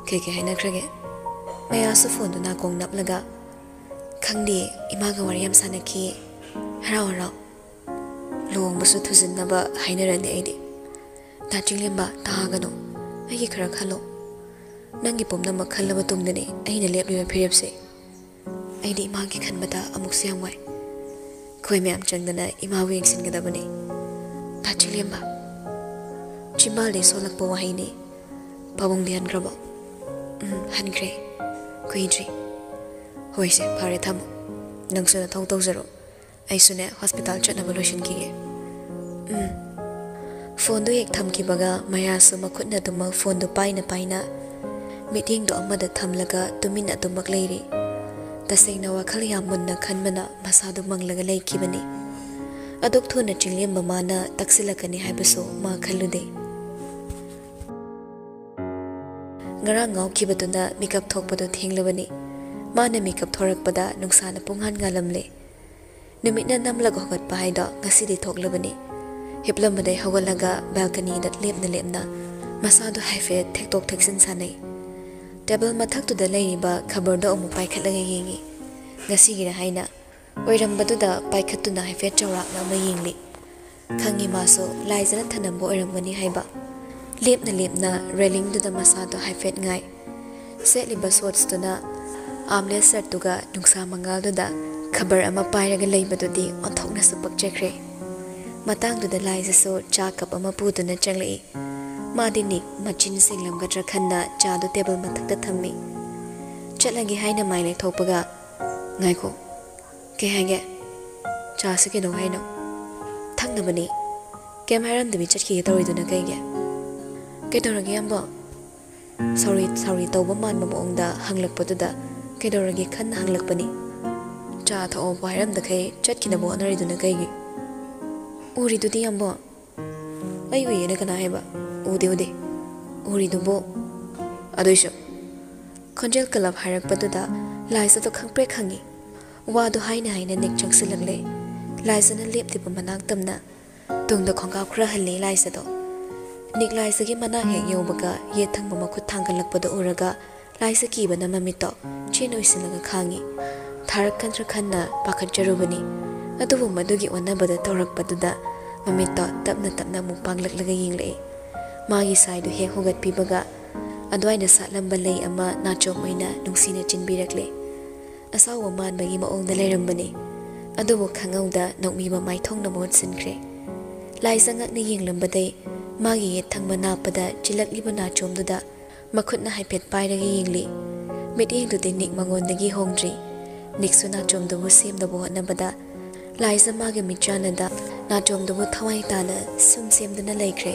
"ꯀꯩ ꯀꯩ ꯍꯥꯏꯅꯈ꯭ꯔꯒꯦ?" ꯃꯌꯥꯁꯨ ꯐꯣꯟꯗꯨ ꯅꯥꯀꯣꯡ ꯅꯞꯂꯒ, "ꯈꯪꯗꯦ, ꯏꯃꯥꯒ ꯋꯥꯔꯤ ꯌꯥꯝ ꯁꯥꯟꯅꯈꯤ꯫ ꯍꯔꯥꯎ ꯍꯔꯥꯎ ꯂꯨꯍꯣꯡꯕꯁꯨ ꯊꯨꯖꯤꯟꯅꯕ ꯍꯥꯏꯅꯔꯅꯤ ꯑꯩꯗꯤ꯫" "ꯗꯥ ꯆꯤꯡꯂꯦꯝꯕ, ꯇꯥꯒꯅꯨ꯫ ꯑꯩꯒꯤ ꯈꯔ ꯈꯜꯂꯣ꯫ ꯅꯪꯒꯤ ꯄꯨꯝꯅꯃꯛ ꯈꯜꯂꯕ ꯇꯨꯡꯗꯅꯤ ꯑꯩꯅ ꯂꯦꯞꯂꯤꯕ ꯐꯤꯔꯦꯞꯁꯦ꯫ ꯑꯩꯗꯤ ꯏꯃꯥꯒꯤ ꯈꯟꯕꯗ ꯑꯃꯨꯛꯁꯨ ꯌꯥꯝ ꯋꯥꯏ꯫ ꯑꯩꯈꯣꯏ ꯃꯌꯥꯝ ꯆꯪꯗꯅ ꯏꯃꯥꯕꯨ ꯌꯦꯡꯁꯤꯟꯒꯗꯕꯅꯤ꯫ ꯗꯥ ꯆꯤꯡꯂꯦꯝꯕ꯫" ꯆꯤꯝꯕꯥꯜꯗꯤ ꯁꯣꯜꯂꯛꯄ ꯋꯥꯍꯩꯅꯤ꯫ "ꯄꯥꯕꯨꯡꯗꯤ ꯍꯟꯈ꯭ꯔꯕꯣ?" "ꯎꯝ, ꯍꯟꯈ꯭ꯔꯦ꯫ ꯀꯨꯏꯗ꯭ꯔꯤ꯫" "ꯍꯣꯏꯁꯦ, ꯐꯔꯦ, ꯊꯝꯃꯣ꯫ ꯅꯪꯁꯨ ꯅꯊꯧ ꯇꯧꯖꯔꯣ꯫ ꯑꯩꯁꯨꯅꯦ, ꯍꯣꯁꯄꯤꯇꯥꯜ ꯆꯠꯅꯕ ꯂꯣꯏꯁꯤꯟꯈꯤꯒꯦ꯫" "ꯎꯝ꯫" ꯐꯣꯟꯗꯨ ꯍꯦꯛ ꯊꯝꯈꯤꯕꯒ ꯃꯌꯥꯁꯨ ꯃꯈꯨꯠꯅ ꯑꯗꯨꯃꯛ ꯐꯣꯟꯗꯨ ꯄꯥꯏꯅ ꯄꯥꯏꯅ ꯃꯤꯠꯌꯦꯡꯗꯣ ꯑꯃꯗ ꯊꯝꯂꯒ ꯇꯨꯃꯤꯟꯅ ꯑꯗꯨꯃꯛ ꯂꯩꯔꯤ꯫ ꯇꯁꯦꯡꯅ ꯋꯥꯈꯜ ꯌꯥꯝ ꯃꯨꯟꯅ ꯈꯟꯕꯅ ꯃꯁꯥꯗꯨ ꯃꯪꯂꯒ ꯂꯩꯈꯤꯕꯅꯤ꯫ ꯑꯗꯨꯛ ꯊꯨꯅ ꯆꯤꯡꯂꯦꯝꯕ ꯃꯥꯅ ꯇꯛꯁꯤꯜꯂꯛꯀꯅꯤ ꯍꯥꯏꯕꯁꯨ ꯃꯥ ꯈꯜꯂꯨꯗꯦ꯫ ꯉꯔꯥꯡ ꯉꯥꯎꯈꯤꯕꯗꯨꯅ ꯃꯤꯀꯞ ꯊꯣꯛꯄꯗꯨ ꯊꯦꯡꯂꯕꯅꯤ꯫ ꯃꯥꯅ ꯃꯤꯀꯞ ꯊꯣꯔꯛꯄꯗ ꯅꯨꯡꯁꯥꯅ ꯄꯨꯡꯉꯥꯟ ꯉꯥꯜꯂꯝꯂꯦ꯫ ꯅꯨꯃꯤꯠꯅ ꯅꯝꯂꯒ ꯍꯧꯒꯠꯄ ꯍꯥꯏꯗꯣ ꯉꯁꯤꯗꯤ ꯊꯣꯛꯂꯕꯅꯤ꯫ ꯍꯤꯞꯂꯝꯕꯗꯩ ꯍꯧꯒꯠꯂꯒ ꯕꯦꯜꯀꯅꯤꯗ ꯂꯦꯞꯅ ꯂꯦꯞꯅ ꯃꯁꯥꯗꯨ ꯍꯥꯏꯐꯦꯠ ꯊꯦꯛꯇꯣꯛ ꯊꯦꯛꯆꯤꯟ ꯁꯥꯟꯅꯩ꯫ ꯇꯦꯕꯜ ꯃꯊꯛꯇꯨꯗ ꯂꯩꯔꯤꯕ ꯈꯕꯔꯗꯣ ꯑꯃꯨꯛ ꯄꯥꯏꯈꯠꯂꯒ ꯌꯦꯡꯉꯤ꯫ ꯉꯁꯤꯒꯤꯔ ꯍꯥꯏꯅ ꯑꯣꯏꯔꯝꯕꯗꯨꯗ ꯄꯥꯏꯈꯠꯇꯨꯅ ꯍꯥꯏꯐꯦꯠ ꯆꯥꯎꯔꯥꯛꯅ ꯑꯃ ꯌꯦꯡꯂꯤ꯫ ꯈꯪꯉꯤ ꯃꯥꯁꯨ ꯂꯥꯏꯖꯅ ꯊꯅꯝꯕ ꯑꯣꯏꯔꯝꯒꯅꯤ ꯍꯥꯏꯕ꯫ ꯂꯦꯞꯅ ꯂꯦꯞꯅ ꯔꯦꯂꯤꯡꯗꯨꯗ ꯃꯁꯥꯗꯣ ꯍꯥꯏꯐꯦꯠ ꯉꯥꯏ꯫ ꯁꯦꯠꯂꯤꯕ ꯁꯣꯔꯠꯁꯇꯨꯅ ꯑꯥꯝꯂꯦꯁ ꯁꯔꯠꯇꯨꯒ ꯅꯨꯡꯁꯥ ꯃꯉꯥꯜꯗꯨꯗ ꯈꯕꯔ ꯑꯃ ꯄꯥꯏꯔꯒ ꯂꯩꯕꯗꯨꯗꯤ ꯑꯣꯟꯊꯣꯛꯅꯁꯨ ꯄꯛꯆꯈ꯭ꯔꯦ꯫ ꯃꯇꯥꯡꯗꯨꯗ ꯂꯥꯏꯖꯁꯨ ꯆꯥ ꯀꯞ ꯑꯃ ꯄꯨꯗꯨꯅ ꯆꯪꯂꯛꯏ꯫ ꯃꯥꯗꯤ ꯅꯤꯛ ꯃꯆꯤꯟ ꯁꯦꯡꯂꯝꯒꯗ꯭ꯔꯥ ꯈꯟꯅ ꯆꯥꯗꯨ ꯇꯦꯕꯜ ꯃꯊꯛꯇ ꯊꯝꯃꯤ꯫ ꯆꯠꯂꯒꯦ ꯍꯥꯏꯅ ꯃꯥꯏ ꯂꯩꯊꯣꯛꯄꯒ, "ꯉꯥꯏꯈꯣ, ꯀꯩ ꯍꯥꯏꯒꯦ? ꯆꯥꯁꯤ ꯀꯩꯗꯧ ꯍꯥꯏꯅꯣ?" "ꯊꯛꯅꯕꯅꯤ꯫ ꯀꯩꯝ ꯍꯥꯏꯔꯝꯗꯕꯤ ꯆꯠꯈꯤꯒꯦ ꯇꯧꯔꯤꯗꯨꯅ ꯀꯩꯒꯤ?" "ꯀꯩꯗꯧꯔꯒꯦ, ꯌꯥꯝꯕꯣ?" ꯁꯥꯎꯔꯤ ꯁꯥꯎꯔꯤ ꯇꯧꯕ ꯃꯥꯟꯕ ꯃꯑꯣꯡꯗ ꯍꯪꯂꯛꯄꯗꯨꯗ, "ꯀꯩꯗꯧꯔꯒꯦ?" ꯈꯟꯅ ꯍꯪꯂꯛꯄꯅꯤ꯫ "ꯆꯥ ꯊꯛꯑꯣꯕꯨ ꯍꯥꯏꯔꯝꯗꯈꯩ ꯆꯠꯈꯤꯅꯕ ꯍꯣꯠꯅꯔꯤꯗꯨꯅ ꯀꯩꯒꯤ?" "ꯎꯔꯤꯗꯨꯗꯤ, ꯌꯥꯝꯕꯣ?" "ꯑꯩ ꯎꯏꯌꯦꯅ ꯀꯅꯥ ꯍꯥꯏꯕ? ꯎꯗꯦ, ꯎꯗꯦ꯫ ꯎꯔꯤꯗꯨꯕꯨ?" "ꯑꯗꯨꯏꯁꯨ꯫" ꯈꯣꯟꯖꯦꯜ ꯀꯜꯂꯞ ꯍꯥꯏꯔꯛꯄꯗꯨꯗ ꯂꯥꯏꯖꯗꯣ ꯈꯪꯄ꯭ꯔꯦꯛ ꯈꯪꯉꯤ꯫ ꯋꯥꯗꯣ ꯍꯥꯏꯅ ꯍꯥꯏꯅ ꯅꯤꯛ ꯆꯪꯁꯤꯜꯂꯛꯂꯦ꯫ ꯂꯥꯏꯖꯅ ꯂꯦꯞꯇ꯭ꯔꯤꯕ ꯃꯅꯥꯛ ꯇꯝꯅ ꯇꯨꯡꯗ ꯈꯣꯡꯒꯥꯎ ꯈꯔ ꯍꯜꯂꯦ ꯂꯥꯏꯖꯗꯣ꯫ ꯅꯤꯛ ꯂꯥꯏꯖꯒꯤ ꯃꯅꯥꯛ ꯍꯦꯛ ꯌꯧꯕꯒ ꯌꯦꯠ ꯊꯪꯕ ꯃꯈꯨꯠ ꯊꯥꯡꯒꯠꯂꯛꯄꯗ ꯎꯔꯒ ꯂꯥꯏꯖ ꯀꯤꯕꯅ ꯃꯃꯤꯠꯇꯣ ꯆꯦꯟ ꯑꯣꯏꯁꯤꯜꯂꯒ ꯈꯥꯡꯉꯤ꯫ ꯊꯥꯔꯛꯀꯗ꯭ꯔꯥ ꯈꯟꯅ ꯄꯥꯈꯠꯆꯔꯨꯕꯅꯤ꯫ ꯑꯗꯨꯕꯨ ꯃꯗꯨꯒꯤ ꯑꯣꯟꯅꯕꯗ ꯇꯧꯔꯛꯄꯗꯨꯗ ꯃꯃꯤꯠꯇꯣ ꯇꯞꯅ ꯇꯞꯅ ꯑꯃꯨꯛ ꯄꯥꯡꯂꯛꯂꯒ ꯌꯦꯡꯂꯛꯏ꯫ ꯃꯥꯒꯤ ꯁꯥꯏꯗꯨ ꯍꯦꯛ ꯍꯣꯒꯠꯄꯤꯕꯒ ꯑꯗꯨꯋꯥꯏꯗ ꯁꯥꯠꯂꯝꯕ ꯂꯩ ꯑꯃ ꯅꯥꯆꯣꯝ ꯑꯣꯏꯅ ꯅꯨꯡꯁꯤꯅ ꯆꯤꯟꯕꯤꯔꯛꯂꯦ꯫ ꯑꯁꯥꯎꯕ ꯃꯥꯟꯕꯒꯤ ꯃꯑꯣꯡꯗ ꯂꯩꯔꯝꯕꯅꯤ꯫ ꯑꯗꯨꯕꯨ ꯈꯪꯍꯧꯗ ꯅꯣꯛꯃꯤꯕ ꯃꯥꯏꯊꯣꯡꯅ ꯃꯍꯨꯠ ꯁꯤꯟꯈ꯭ꯔꯦ꯫ ꯂꯥꯏꯖ ꯉꯛꯅ ꯌꯦꯡꯂꯝꯕꯗꯩ ꯃꯥꯒꯤ ꯌꯦꯠ ꯊꯪꯕ ꯅꯥꯞꯄꯗ ꯆꯤꯜꯂꯛꯂꯤꯕ ꯅꯥꯆꯣꯝꯗꯨꯗ ꯃꯈꯨꯠꯅ ꯍꯥꯏꯐꯦꯠ ꯄꯥꯏꯔꯒ ꯌꯦꯡꯂꯤ꯫ ꯃꯤꯠꯌꯦꯡꯗꯨꯗꯤ ꯅꯤꯛ ꯃꯉꯣꯟꯗꯒꯤ ꯍꯣꯡꯗ꯭ꯔꯤ꯫ ꯅꯤꯛꯁꯨ ꯅꯥꯆꯣꯝꯗꯨꯕꯨ ꯁꯦꯝꯅꯕ ꯍꯣꯠꯅꯕꯗ ꯂꯥꯏꯖ ꯃꯥꯒ ꯃꯤꯠꯆꯥꯟꯅꯗ ꯅꯥꯆꯣꯝꯗꯨꯕꯨ ꯊꯋꯥꯏ ꯇꯥꯅ ꯁꯨꯝ ꯁꯦꯝꯗꯨꯅ ꯂꯩꯈ꯭ꯔꯦ꯫